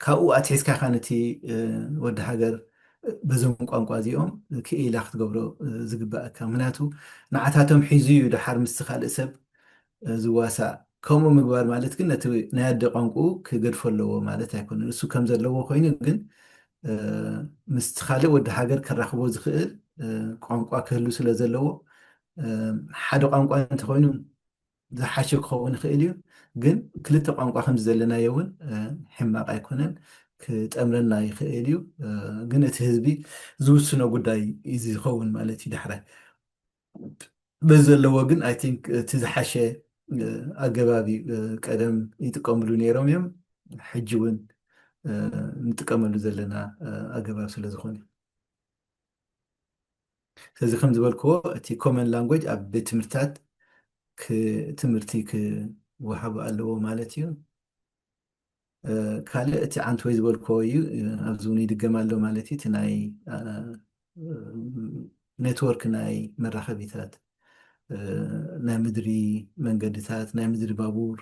ካብኡ ኣትሒዝካ ኢኻ ነቲ፣ እ፣ ወዲ ሃገር፣ እ፣ በዞም ቋንቋ እዚኦም ክኢላ ክትገብሮ፣ እ፣ ዝግባኣካ። ምኽንያቱ ንዓታቶም ሒዙ እዩ ደሓር ምስቲ ካልእ ሰብ፣ እ፣ ዝዋሳእ። ከምኡ ምግባር ማለት ግን ነቲ ናይ ኣደ ቋንቋኡ ክገድፎ ኣለዎ ማለት ኣይኮነን። እሱ ከም ዘለዎ ኮይኑ ግን፣ እ፣ ምስቲ ካልእ ወዲ ሃገር ከራኽቦ ዝኽእል፣ እ፣ ቋንቋ ክህሉ ስለ ዘለዎ፣ እ፣ ሓደ ቋንቋ እንተኾይኑ ዝሓሸ ክኸውን ይኽእል እዩ። ግን ክልተ ቋንቋ ከምዚ ዘለናዮ እውን፣ እ፣ ሕማቕ ኣይኮነን፣ ክጠምረና ይኽእል እዩ። እ፣ ግን እቲ ህዝቢ ዝውስኖ ጉዳይ እዩ ዝኸውን ማለት እዩ ዳሕራይ። በዚ ዘለዎ ግን፣ ኣይ ቲንክ፣ እቲ ዝሓሸ፣ እ፣ ኣገባብ እዩ። እ፣ ቀደም ይጥቀምሉ ነይሮም እዮም፣ ሕጂ እውን፣ እ፣ ንጥቀመሉ ዘለና፣ እ፣ ኣገባብ ስለ ዝኾነ። ስለዚ ከም ዝበልክዎ፣ እቲ ኮመን ላንጉጅ ኣብ ቤት ትምህርትታት ክ-፣ ትምህርቲ ክወሃቡ ኣለዎ ማለት እዩ። እ፣ ካልእ እቲ ዓንተወይ ዝበልክዎ እዩ፣ እ፣ ኣብዚ እውን ይድገም ኣሎ ማለት እዩ። እቲ ናይ፣ እ፣ ኔትወርክ ናይ መራኸቢታት፣ እ፣ ናይ ምድሪ መንገድታት፣ ናይ ምድሪ ባቡር፣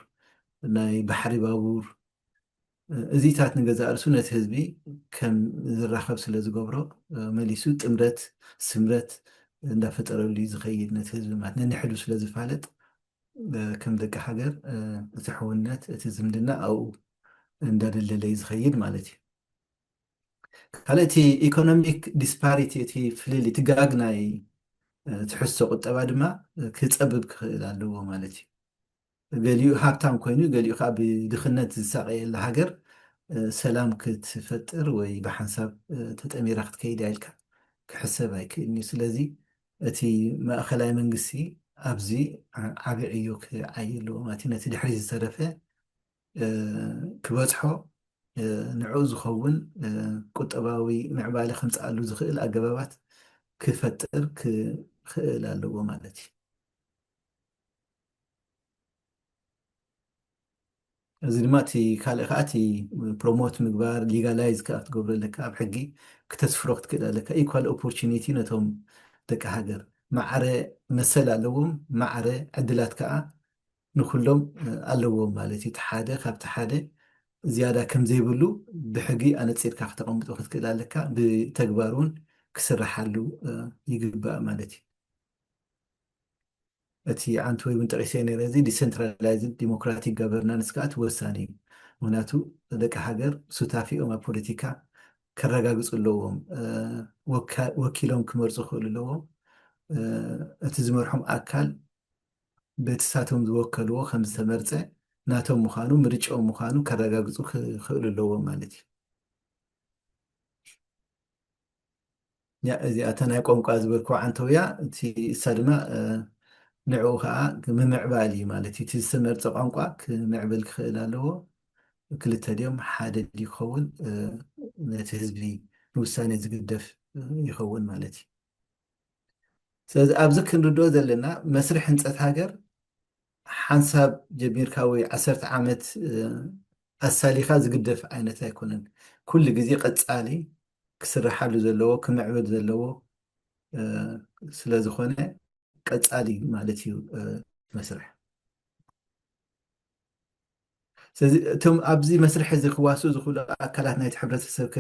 ናይ ባሕሪ ባቡር፣ እ፣ እዚታት ንገዛእ ርእሱ ነቲ ህዝቢ ከም ዝራኸብ ስለ ዝገብሮ፣ እ፣ መሊሱ ጥምረት፣ ስምረት እንዳፈጠረሉ እዩ ዝኸይድ። ነቲ ህዝቢ ማለት ነንሕዱ ስለ ዝፋለጥ፣ እ፣ ከም ደቂ ሃገር፣ እ፣ እቲ ሕውነት፣ እቲ ዝምድና ኣብኡ እንዳደለለ እዩ ዝኸይድ ማለት እዩ። ካልእ እቲ ኢኮኖሚክ ዲስፓሪቲ፣ እቲ ፍልልይ፣ እቲ ጋግ ናይ፣ እ፣ ትሕዝቶ ቁጠባ ድማ፣ እ፣ ክጸብብ ክኽእል ኣለዎ ማለት እዩ። ገሊኡ ሃብታም ኮይኑ፣ ገሊኡ ከዓ ብድኽነት ዝሳቐየላ ሃገር፣ እ፣ ሰላም ክትፈጥር ወይ ብሓንሳብ፣ እ፣ ተጠሚራ ክትከይድ ኢልካ ክሕሰብ ኣይክእልን እዩ። ስለዚ እቲ ማእኸላይ መንግስቲ ኣብዚ ዓ-፣ ዓቢ ዕዮ ክዓዪ ኣለዎ ማለት እዩ። ነቲ ድሕሪት ዝተረፈ፣ እ፣ ክበጽሖ፣ እ፣ ንዕኡ ዝኸውን፣ እ፣ ቁጠባዊ ምዕባለ ከምጽኣሉ ዝኽእል ኣገባባት ክፈጥር ክኽእል ኣለዎ ማለት እዩ። እዚ ድማ እቲ ካልእ ከዓ እቲ ፕሮሞት ምግባር፣ ሊጋላይዝ ከዓ ክትገብሮ ኣለካ፣ ኣብ ሕጊ ክተስፍሮ ክትክእል ኣለካ። ኢኳል ኦፖርቹኒቲ ነቶም ደቂ ሃገር ማዕረ መሰል ኣለዎም፣ ማዕረ ዕድላት ከዓ ንኩሎም፣ እ፣ ኣለዎም ማለት እዩ። እቲ ሓደ ካብቲ ሓደ ዝያዳ ከም ዘይብሉ ብሕጊ ኣነጺርካ ክተቐምጦ ክትክእል ኣለካ። ብተግባር እውን ክስርሓሉ፣ እ፣ ይግባእ ማለት እዩ። እቲ ዓንቱ ወይ እውን ጠቒሰ ነይረ፣ እዚ ዲሰንትራላይዝድ ዲሞክራቲክ ጋቨርናንስ ከዓ እቲ ወሳኒ እዩ። ምክንያቱ ደቂ ሃገር ሱታፊኦም ኣብ ፖለቲካ ከረጋግጹ ኣለዎም። እ፣ ወካ-፣ ወኪሎም ክመርጹ ክኽእሉ ኣለዎም። እ፣ እቲ ዝመርሖም ኣካል በቲ ሳቶም ዝወከልዎ ከም ዝተመርጸ ናቶም ምዃኑ፣ ምርጫኦም ምዃኑ ከረጋግጹ ክኽእሉ ኣለዎም ማለት እዩ። ያ፣ እዚኣ እታ ናይ ቋንቋ ዝበልኩ ዓንተውያ፣ እቲ እሳ ድማ፣ እ፣ ንዕኡ ከዓ ምምዕባል እዩ ማለት እዩ። እቲ ዝተመርጸ ቋንቋ ክምዕብል ክኽእል ኣለዎ። ክልተ ድዮም ሓደ ድዩ ክኸውን፣ እ፣ ነቲ ህዝቢ ንውሳኔ ዝግደፍ፣ እ፣ ይኸውን ማለት እዩ። ስለዚ ኣብዚ ክንርድኦ ዘለና መስርሕ ህንጸት ሃገር ሓንሳብ ጀሚርካ ወይ ዓሰርተ ዓመት፣ እ፣ ኣሳሊኻ ዝግደፍ ዓይነት ኣይኮነን። ኩሉ ግዜ ቀጻሊ ክስርሓሉ ዘለዎ፣ ክምዕብል ዘለዎ፣ እ፣ ስለ ዝኾነ ቀጻሊ ማለት እዩ፣ እ፣ መስርሕ። ስለዚ እቶም ኣብዚ መስርሕ እዚ ክዋስኡ ዝኽእሉ ኣካላት ናይቲ ሕብረተሰብ ከ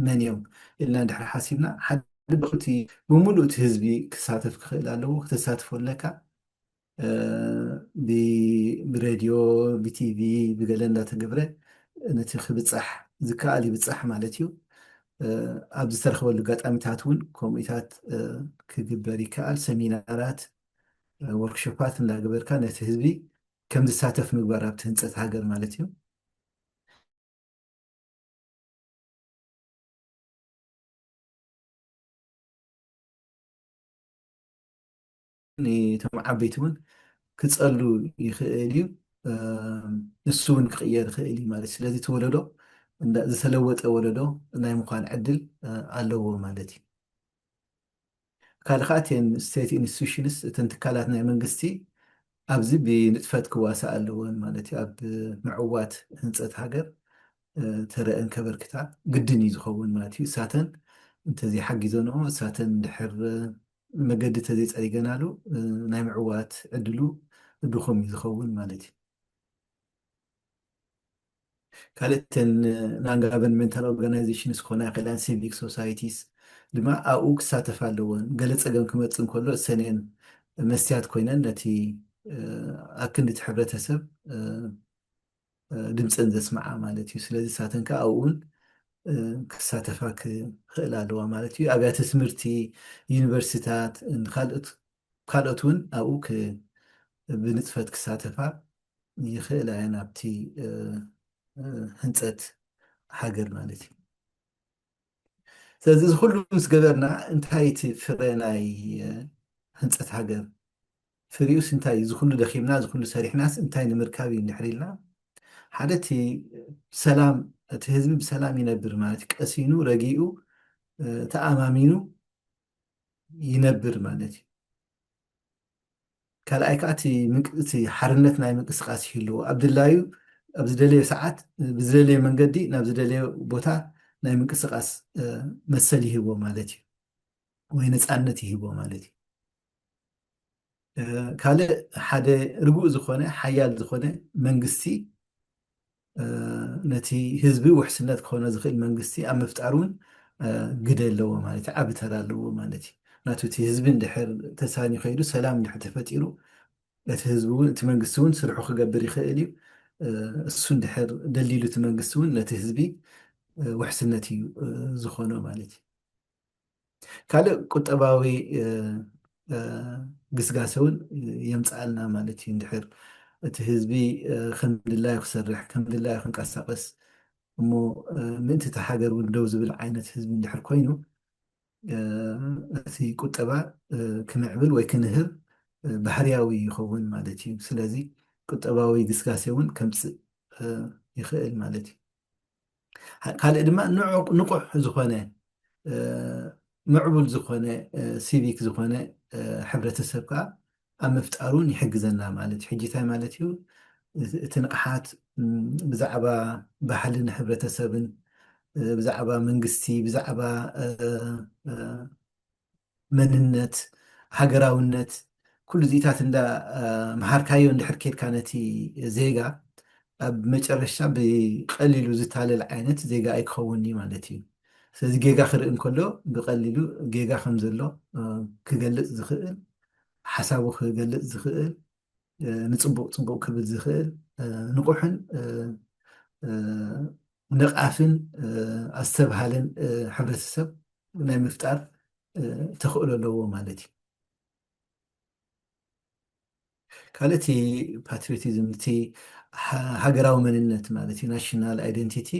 መን እዮም ኢልና እንድሕር ሓሲብና፣ ሓደ ብኽልቲ ብምሉእ እቲ ህዝቢ ክሳተፍ ክኽእል ኣለዎ፣ ክተሳትፎ ኣለካ። እ፣ ብ-፣ ብሬድዮ፣ ብቲቪ፣ ብገለ እንዳተገብረ ነቲ ክብጻሕ ዝከኣል ይብጻሕ ማለት እዩ። እ፣ ኣብ ዝተረኽበሉ ኣጋጣሚታት እውን ከምኡታት፣ እ፣ ክግበር ይከኣል። ሰሚናራት፣ እ፣ ወርክሾፓት እንዳገበርካ ነቲ ህዝቢ ከም ዝሳተፍ ምግባር ኣብቲ ህንጸት ሃገር ማለት እዩ። ንቶም ዓበይቲ እውን ክጸሉ ይኽእል እዩ። እ፣ ንሱ እውን ክቕየር ይኽእል እዩ ማለት እዩ። ስለዚ እቲ ወለዶ እንዳ-፣ ዝተለወጠ ወለዶ ናይ ምዃን ዕድል፣ እ፣ ኣለዎ ማለት እዩ። ካልእ ከዓ እተን ስቴት ኢንስቲቱሽንስ፣ እተን ትካላት ናይ መንግስቲ ኣብዚ ብንጥፈት ክዋሳእ ኣለወን ማለት እዩ። ኣብ ምዕዋት ህንፀት ሃገር፣ እ፣ ተረአን ከበርክታ ግድን እዩ ዝኸውን ማለት እዩ። እሳተን እንተዘይሓጊዘንኦ፣ እሳተን እንድሕር መገዲ ተዘይፀሪገናሉ፣ እ፣ ናይ ምዕዋት ዕድሉ ድኹም እዩ ዝኸውን ማለት እዩ። ካልእተን ናን ጋቨርንመንታል ኦርጋናይዜሽንስ ክኾና ይኽእላን ሲቪክ ሶሳይቲስ ድማ ኣብኡ ክሳተፋ ኣለወን። ገለ ፀገም ክመፅእ እንከሎ እሰን እየን መስትያት ኮይነን ነቲ፣ እ፣ ኣክንዲ እቲ ሕብረተሰብ፣ እ፣ እ፣ ድምፀን ዘስምዓ ማለት እዩ። ስለዚ እሳተን ከዓ ኣብኡ እውን፣ እ፣ ክሳተፋ ክኽእላ ኣለዋ ማለት እዩ። ኣብያተ ትምህርቲ፣ ዩኒቨርሲታት፣ ካልኦት፣ ካልኦት እውን ኣብኡ ክ-፣ ብንጥፈት ክሳተፋ ይኽእላ እየን ኣብቲ፣ እ፣ እ፣ ህንፀት ሃገር ማለት እዩ። ስለዚ እዚ ኩሉ ምስ ገበርና እንታይ እቲ ፍረ ናይ፣ እ፣ ህንፀት ሃገር ፍሪኡስ እንታይ እዩ? እዚ ኩሉ ደኺምና፣ እዚ ኩሉ ሰሪሕናስ እንታይ ንምርካብ እዩ እንድሕር ኢልና፣ ሓደ እቲ ሰላም፣ እቲ ህዝቢ ብሰላም ይነብር ማለት እዩ። ቀሲኑ፣ ረጊኡ፣ እ፣ ተኣማሚኑ ይነብር ማለት እዩ። ካልኣይ ከዓ እቲ ምንቅ-፣ እቲ ሓርነት ናይ ምንቅስቃስ ይህልዎ። ኣብ ድላዩ፣ ኣብ ዝደለዮ ሰዓት፣ ብዝደለዮ መንገዲ፣ ናብ ዝደለዮ ቦታ ናይ ምንቅስቃስ፣ እ፣ መሰል ይህቦ ማለት እዩ። ወይ ነፃነት ይህቦ ማለት እዩ። እ፣ ካልእ ሓደ ርጉእ ዝኾነ፣ ሓያል ዝኾነ መንግስቲ፣ እ፣ ነቲ ህዝቢ ውሕስነት ክኾኖ ዝኽእል መንግስቲ ኣብ ምፍጣር እውን፣ እ፣ ግደ ኣለዎ ማለት እዩ። ዓቢ ተራ ኣለዎ ማለት እዩ። ናቱ እቲ ህዝቢ እንድሕር ተሳንዩ ከይዱ፣ ሰላም እንድሕር ተፈጢሩ፣ እቲ ህዝቢ እውን፣ እቲ መንግስቲ እውን ስርሑ ክገብር ይኽእል እዩ። እ፣ እሱ እንድሕር ደሊሉ እቲ መንግስቲ እውን ነቲ ህዝቢ፣ እ፣ ውሕስነት እዩ፣ እ፣ ዝኾኖ ማለት እዩ። ካልእ ቁጠባዊ፣ እ፣ እ፣ ግስጋሰ እውን የምፅኣልና ማለት እዩ። እንድሕር እቲ ህዝቢ፣ እ፣ ከም ድላዩ ክሰርሕ፣ ከም ድላዩ ክንቀሳቀስ፣ እሞ ምእንቲ እታ ሃገር እውን ደው ዝብል ዓይነት ህዝቢ እንድሕር ኮይኑ እቲ ቁጠባ ክምዕብል ወይ ክንህብ ባህርያዊ ይኸውን ማለት እዩ። ስለዚ ቁጠባዊ ግስጋሴ እውን ከምፅእ ይኽእል ማለት እዩ። ካልእ ድማ ንቑሕ ዝኾነ ምዕቡል ዝኾነ ሲቪክ ዝኾነ ሕብረተሰብ ከዓ ኣብ ምፍጣር እውን ይሕግዘና ማለት እዩ። ሕጂ እንታይ ማለት እዩ? እቲ ንቕሓት ብዛዕባ ባህልን ሕብረተሰብን ብዛዕባ መንግስቲ ብዛዕባ መንነት፣ ሃገራውነት፣ ኩሉ እዚታት እንዳ መሃርካዮ እንድሕር ኬድካ ነቲ ዜጋ ኣብ መጨረሻ ብቐሊሉ ዝታለል ዓይነት ዜጋ ኣይክኸውን እዩ ማለት እዩ። ስለዚ ጌጋ ክርኢ እንከሎ ብቐሊሉ ጌጋ ከም ዘሎ ክገልፅ ዝኽእል፣ ሓሳቡ ክገልፅ ዝኽእል፣ ንፅቡቕ ፅቡቕ ክብል ዝኽእል ንቑሕን ነቓፍን ኣስተብሃልን ሕብረተሰብ ናይ ምፍጣር ተኽእሎ ኣለዎ ማለት እዩ። ካልእ እቲ ፓትሪዮቲዝም እቲ ሃገራዊ መንነት ማለት እዩ፣ ናሽናል ኣይደንቲቲ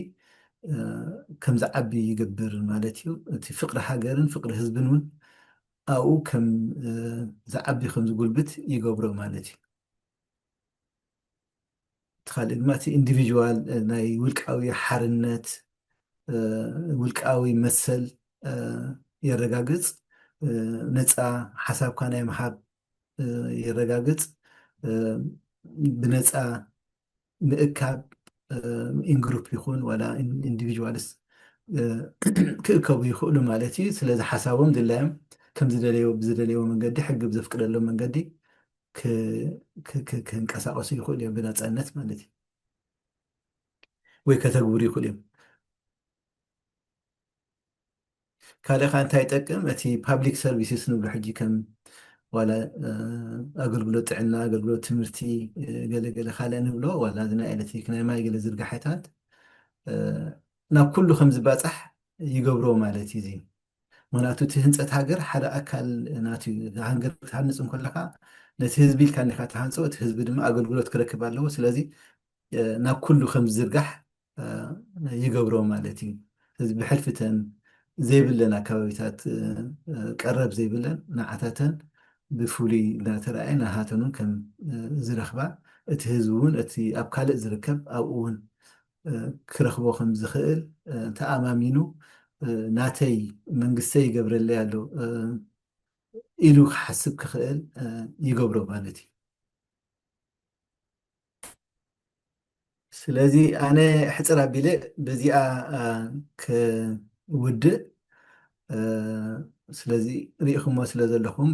ከም ዝዓቢ ይገብር ማለት እዩ። እቲ ፍቕሪ ሃገርን ፍቕሪ ህዝብን እውን ኣብኡ ከም ዝዓቢ ከም ዝጉልብት ይገብሮ ማለት እዩ። እቲ ካልእ ድማ እቲ ኢንዲቪዥዋል ናይ ውልቃዊ ሓርነት ውልቃዊ መሰል የረጋግፅ። ነፃ ሓሳብካ ናይ ምሃብ የረጋግፅ። ብነፃ ምእካብ ኢንግሩፕ ይኹን ዋላ ኢንዲቪዥዋልስ ክእከቡ ይኽእሉ ማለት እዩ። ስለዚ ሓሳቦም ድላዮም ከም ዝደለዮ ብዝደለዮ መንገዲ ሕጊ ብዘፍቅደሎም መንገዲ ክንቀሳቀሱ ይኽእሉ እዮም ብነፃነት ማለት እዩ። ወይ ከተግብሩ ይኽእሉ እዮም። ካልእ ኸ እንታይ ይጠቅም? እቲ ፓብሊክ ሰርቪስስ ንብሎ ሕጂ ከም ዋላ ኣገልግሎት ጥዕና፣ ኣገልግሎት ትምህርቲ፣ ገለገለ ካልእ ንብሎ ዋላ እዚ ናይ ኤሌክትሪክ ናይ ማይ ገለ ዝርጋሐታት ናብ ኩሉ ከም ዝባፃሕ ይገብሮ ማለት እዩ። እዚ ምክንያቱ እቲ ህንፀት ሃገር ሓደ ኣካል ናቱ ሃገር ክትሃንፅ እንከለካ ነቲ ህዝቢ ኢልካ እንዲካ ትሃንፆ፣ እቲ ህዝቢ ድማ ኣገልግሎት ክረክብ ኣለዎ። ስለዚ ናብ ኩሉ ከም ዝዝርጋሕ ይገብሮ ማለት እዩ። እዚ ብሕልፊተን ዘይብለን ኣካባቢታት ቀረብ ዘይብለን ንዓታተን ብፍሉይ እናተረኣየ ናሃተኑን ከም ዝረኽባ እቲ ህዝቢ እውን እቲ ኣብ ካልእ ዝርከብ ኣብኡ እውን ክረኽቦ ከም ዝኽእል ተኣማሚኑ ናተይ መንግስተይ ይገብረለይ ኣሎ ኢሉ ክሓስብ ክኽእል ይገብሮ ማለት እዩ። ስለዚ ኣነ ሕፅር ኣቢለ በዚኣ ክውድእ። ስለዚ ርኢኹሞ ስለ ዘለኹም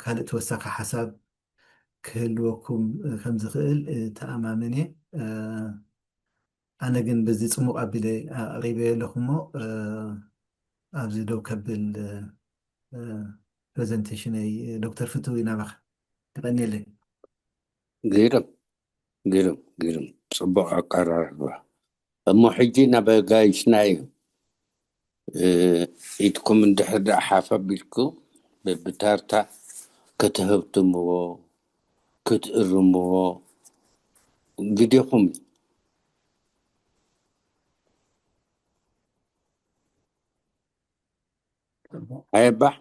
ካልእ ተወሳኺ ሓሳብ ክህልወኩም ከም ዝኽእል ተኣማመን እየ። ኣነ ግን በዚ ፅሙቕ ኣቢለ ኣቕሪበዮ ኣለኹ እሞ ኣብዚ ደው ከብል ፕሬዘንቴሽነይ ዶክተር ፍትዊ ናባኻ። ተቐንየለይ። ግርም ግርም ግርም፣ ፅቡቕ ኣቀራርባ። እሞ ሕጂ ናብ ኣጋይሽና እዩ። ኢድኩም እንድሕር ደኣ ሓፍ ኣቢልኩም በብታርታ ከተህብትምዎ ክትእርምዎ ግዴኹም እዩ። ኣየባሕ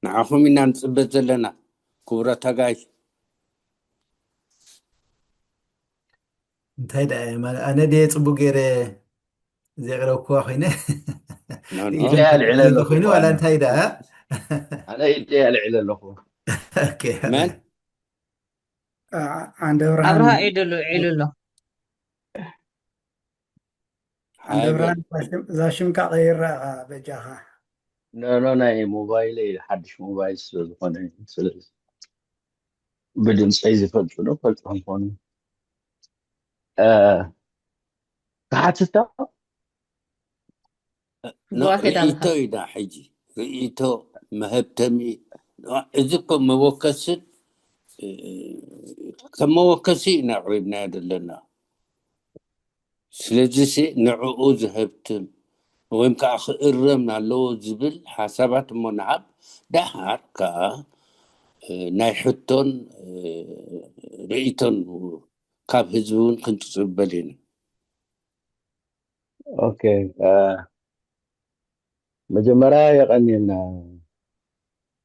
ንዓኹም ኢና ንፅበ ዘለና ክቡራት ኣጋይሽ። እንታይ ደኣ ማለት ኣነ ድየ ፅቡቅ ገይረ ዘቅረብኩዋ ኮይነ ኢደይ ኣልዕለ ኣለኹ ኮይኑ ዋላ እንታይ ደኣ ኣነ ኢደይ ኣልዕለ ኣለኹ። ኦኬ፣ መን ዓንደ ብርሃን ኣብርሃ ኢድሉ ዒሉ ኣሎ። ዓንደ ብርሃን እዛ ሽምካ ቀይራ ኢኻ በጃኻ። ኖ ኖ ናይ ሞባይለይ ሓድሽ ሞባይል ስለ ዝኾነ እዩ። ስለዚ ብድምፀይ ዝፈልጡ ዶ ፈልጡ ከምኾኑ ክሓትታ ርእይቶ ኢና ሕጂ ርእይቶ መሀብተሚ እዚ እኮ መወከስን ከም መወከሲ ኢና ኣቅሪብናዮ ዘለና። ስለዚ ንዕኡ ዝሀብትም ወይም ከዓ ክእረም ኣለዎ ዝብል ሓሳባት እሞ ንሃብ። ደሓር ከዓ ናይ ሕቶን ርእይቶን ካብ ህዝቢ እውን ክንፅበል ኢና። ኦኬ፣ መጀመርያ የቐንየልና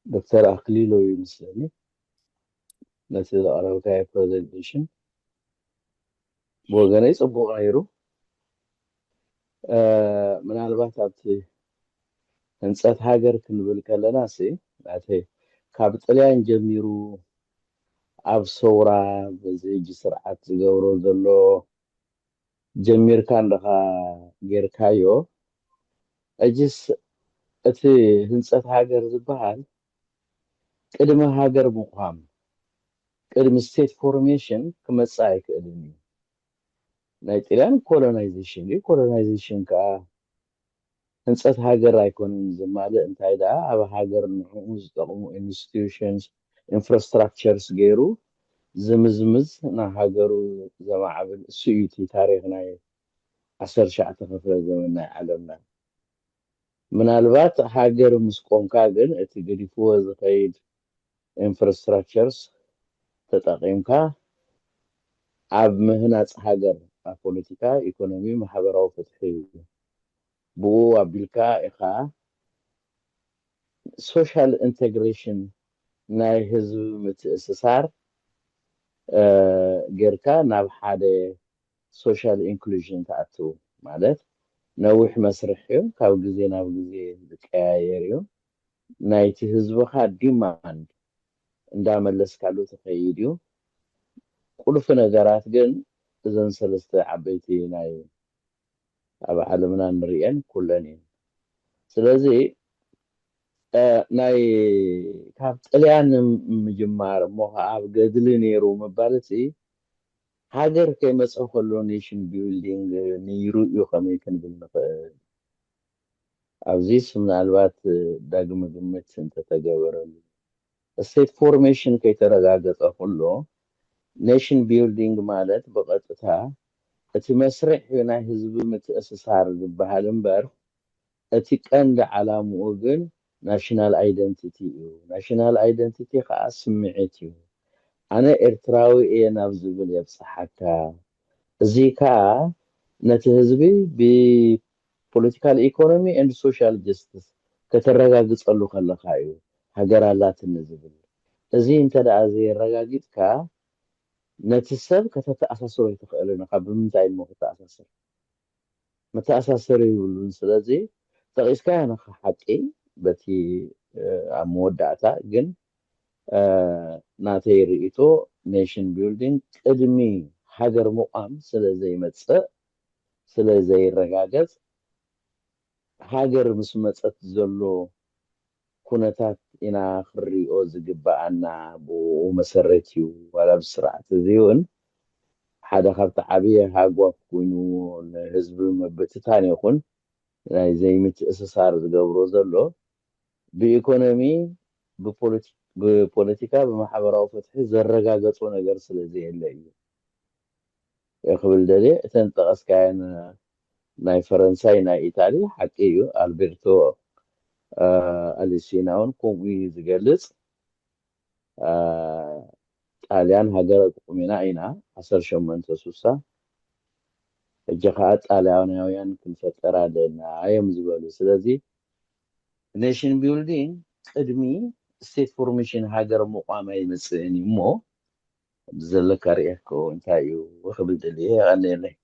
ዶክተር ኣክሊሉ ይመስለኒ ነቲ ዘቕረብካዮ ፕሬዘንቴሽን። ብወገነይ ጽቡቕ ነይሩ። ምናልባት ኣብቲ ህንፀት ሃገር ክንብል ከለና ሲ ናተይ ካብ ጥልያን ጀሚሩ ኣብ ሰውራ በዚ ሕጂ ስርዓት ዝገብሮ ዘሎ ጀሚርካ እንደኻ ጌርካዮ። እጅስ እቲ ህንፀት ሃገር ዝበሃል ቅድሚ ሃገር ምቋም፣ ቅድሚ ስቴት ፎርሜሽን ክመፅእ ኣይክእልን እዩ። ናይ ጥልያን ኮሎናይዜሽን እዩ። ኮሎናይዜሽን ከዓ ህንፀት ሃገር ኣይኮነን ዝማልእ፣ እንታይ ደኣ ኣብ ሃገር ንዕኡ ዝጠቕሙ ኢንስቲትዩሽንስ፣ ኢንፍራስትራክቸርስ ገይሩ ዝምዝምዝ ንሃገሩ ዘማዕብል እሱ እዩ። እቲ ታሪኽ ናይ ዓሰርተ ትሽዓተ ክፍለ ዘመን ናይ ዓለምና። ምናልባት ሃገር ምስ ቆምካ ግን እቲ ገዲፍዎ ዝኸይድ ኢንፍራስትራክቸርስ ተጠቒምካ ኣብ ምህናፅ ሃገር፣ ኣብ ፖለቲካ፣ ኢኮኖሚ፣ ማሕበራዊ ፍትሒ ብኡ ኣቢልካ ኢኻ ሶሻል ኢንቴግሬሽን ናይ ህዝቢ ምትእስሳር ጌርካ ናብ ሓደ ሶሻል ኢንክሉዥን ትኣትው። ማለት ነዊሕ መስርሕ እዩ፣ ካብ ግዜ ናብ ግዜ ዝቀያየር እዩ። ናይቲ ህዝብኻ ዲማንድ እንዳመለስካሉ ትኸይድ እዩ። ቁልፊ ነገራት ግን እዘን ሰለስተ ዓበይቲ ናይ ኣብ ዓለምና ንሪኤን ኩለን እየን። ስለዚ ናይ ካብ ጥልያን ምጅማር እሞ ከዓ ኣብ ገድሊ ነይሩ ምባል እቲ ሃገር ከይመፀ ከሎ ኔሽን ቢልዲንግ ነይሩ እዩ ከመይ ክንብል ንኽእል? ኣብዚስ ምናልባት ዳግመ ግምት እንተተገበረሉ፣ ስቴት ፎርሜሽን ከይተረጋገፀ ከሎ ኔሽን ቢልዲንግ ማለት ብቐጥታ እቲ መስርሕ ናይ ህዝቢ ምትእስሳር ዝበሃል እምበር እቲ ቀንዲ ዓላምኡ ግን ናሽናል ኣይደንቲቲ እዩ። ናሽናል ኣይደንቲቲ ከዓ ስምዒት እዩ። ኣነ ኤርትራዊ እየ ናብ ዝብል የብፅሓካ። እዚ ከዓ ነቲ ህዝቢ ብፖለቲካል ኢኮኖሚ ኤንድ ሶሻል ጀስቲስ ከተረጋግፀሉ ከለካ እዩ ሃገር ኣላትኒ ዝብል። እዚ እንተ ደኣ ዘየረጋጊፅካ ነቲ ሰብ ከተተኣሳስሮ ኣይትኽእልን ኢኻ። ብምንታይ እሞ ክተኣሳስር? መተኣሳሰሪ ይብሉን። ስለዚ ጠቒስካዮ ነኻ ሓቂ በቲ ኣብ መወዳእታ ግን ናተይ ርእይቶ ኔሽን ቢልዲንግ ቅድሚ ሃገር ምቋም ስለ ዘይመፅእ ስለ ዘይረጋገፅ ሃገር ምስ መፀት ዘሎ ኩነታት ኢና ክንሪኦ ዝግበኣና። ብኡ መሰረት እዩ ዋላ ብስርዓት እዚ እውን ሓደ ካብቲ ዓብዪ ሃጓፍ ኮይኑ ንህዝቢ ምብትታን ይኹን ናይ ዘይምትእስሳር ዝገብሮ ዘሎ ብኢኮኖሚ ብፖለቲካ ብማሕበራዊ ፍትሒ ዘረጋገፆ ነገር ስለ ዘየለ እዩ። ክብል ደልየ እተን ጠቐስካየን ናይ ፈረንሳይ ናይ ኢታሊ ሓቂ እዩ። ኣልቤርቶ ኣሊሲና እውን ከምኡ እዩ ዝገልፅ። ጣልያን ሃገር ኣቁሚና ኢና ዓሰርተ ሸሞንተ ስሳ ሕጂ ከዓ ጣልያናውያን ክንፈጠር ኣለና እዮም ዝበሉ። ስለዚ ኔሽን ቢልዲንግ ቅድሚ ስቴት ፎርሜሽን ሃገር ምቋም ኣይመፅእን እዩ እሞ ዘለካ ርእየቶ እንታይ እዩ ክብል ደልየ። የቐንየለይ።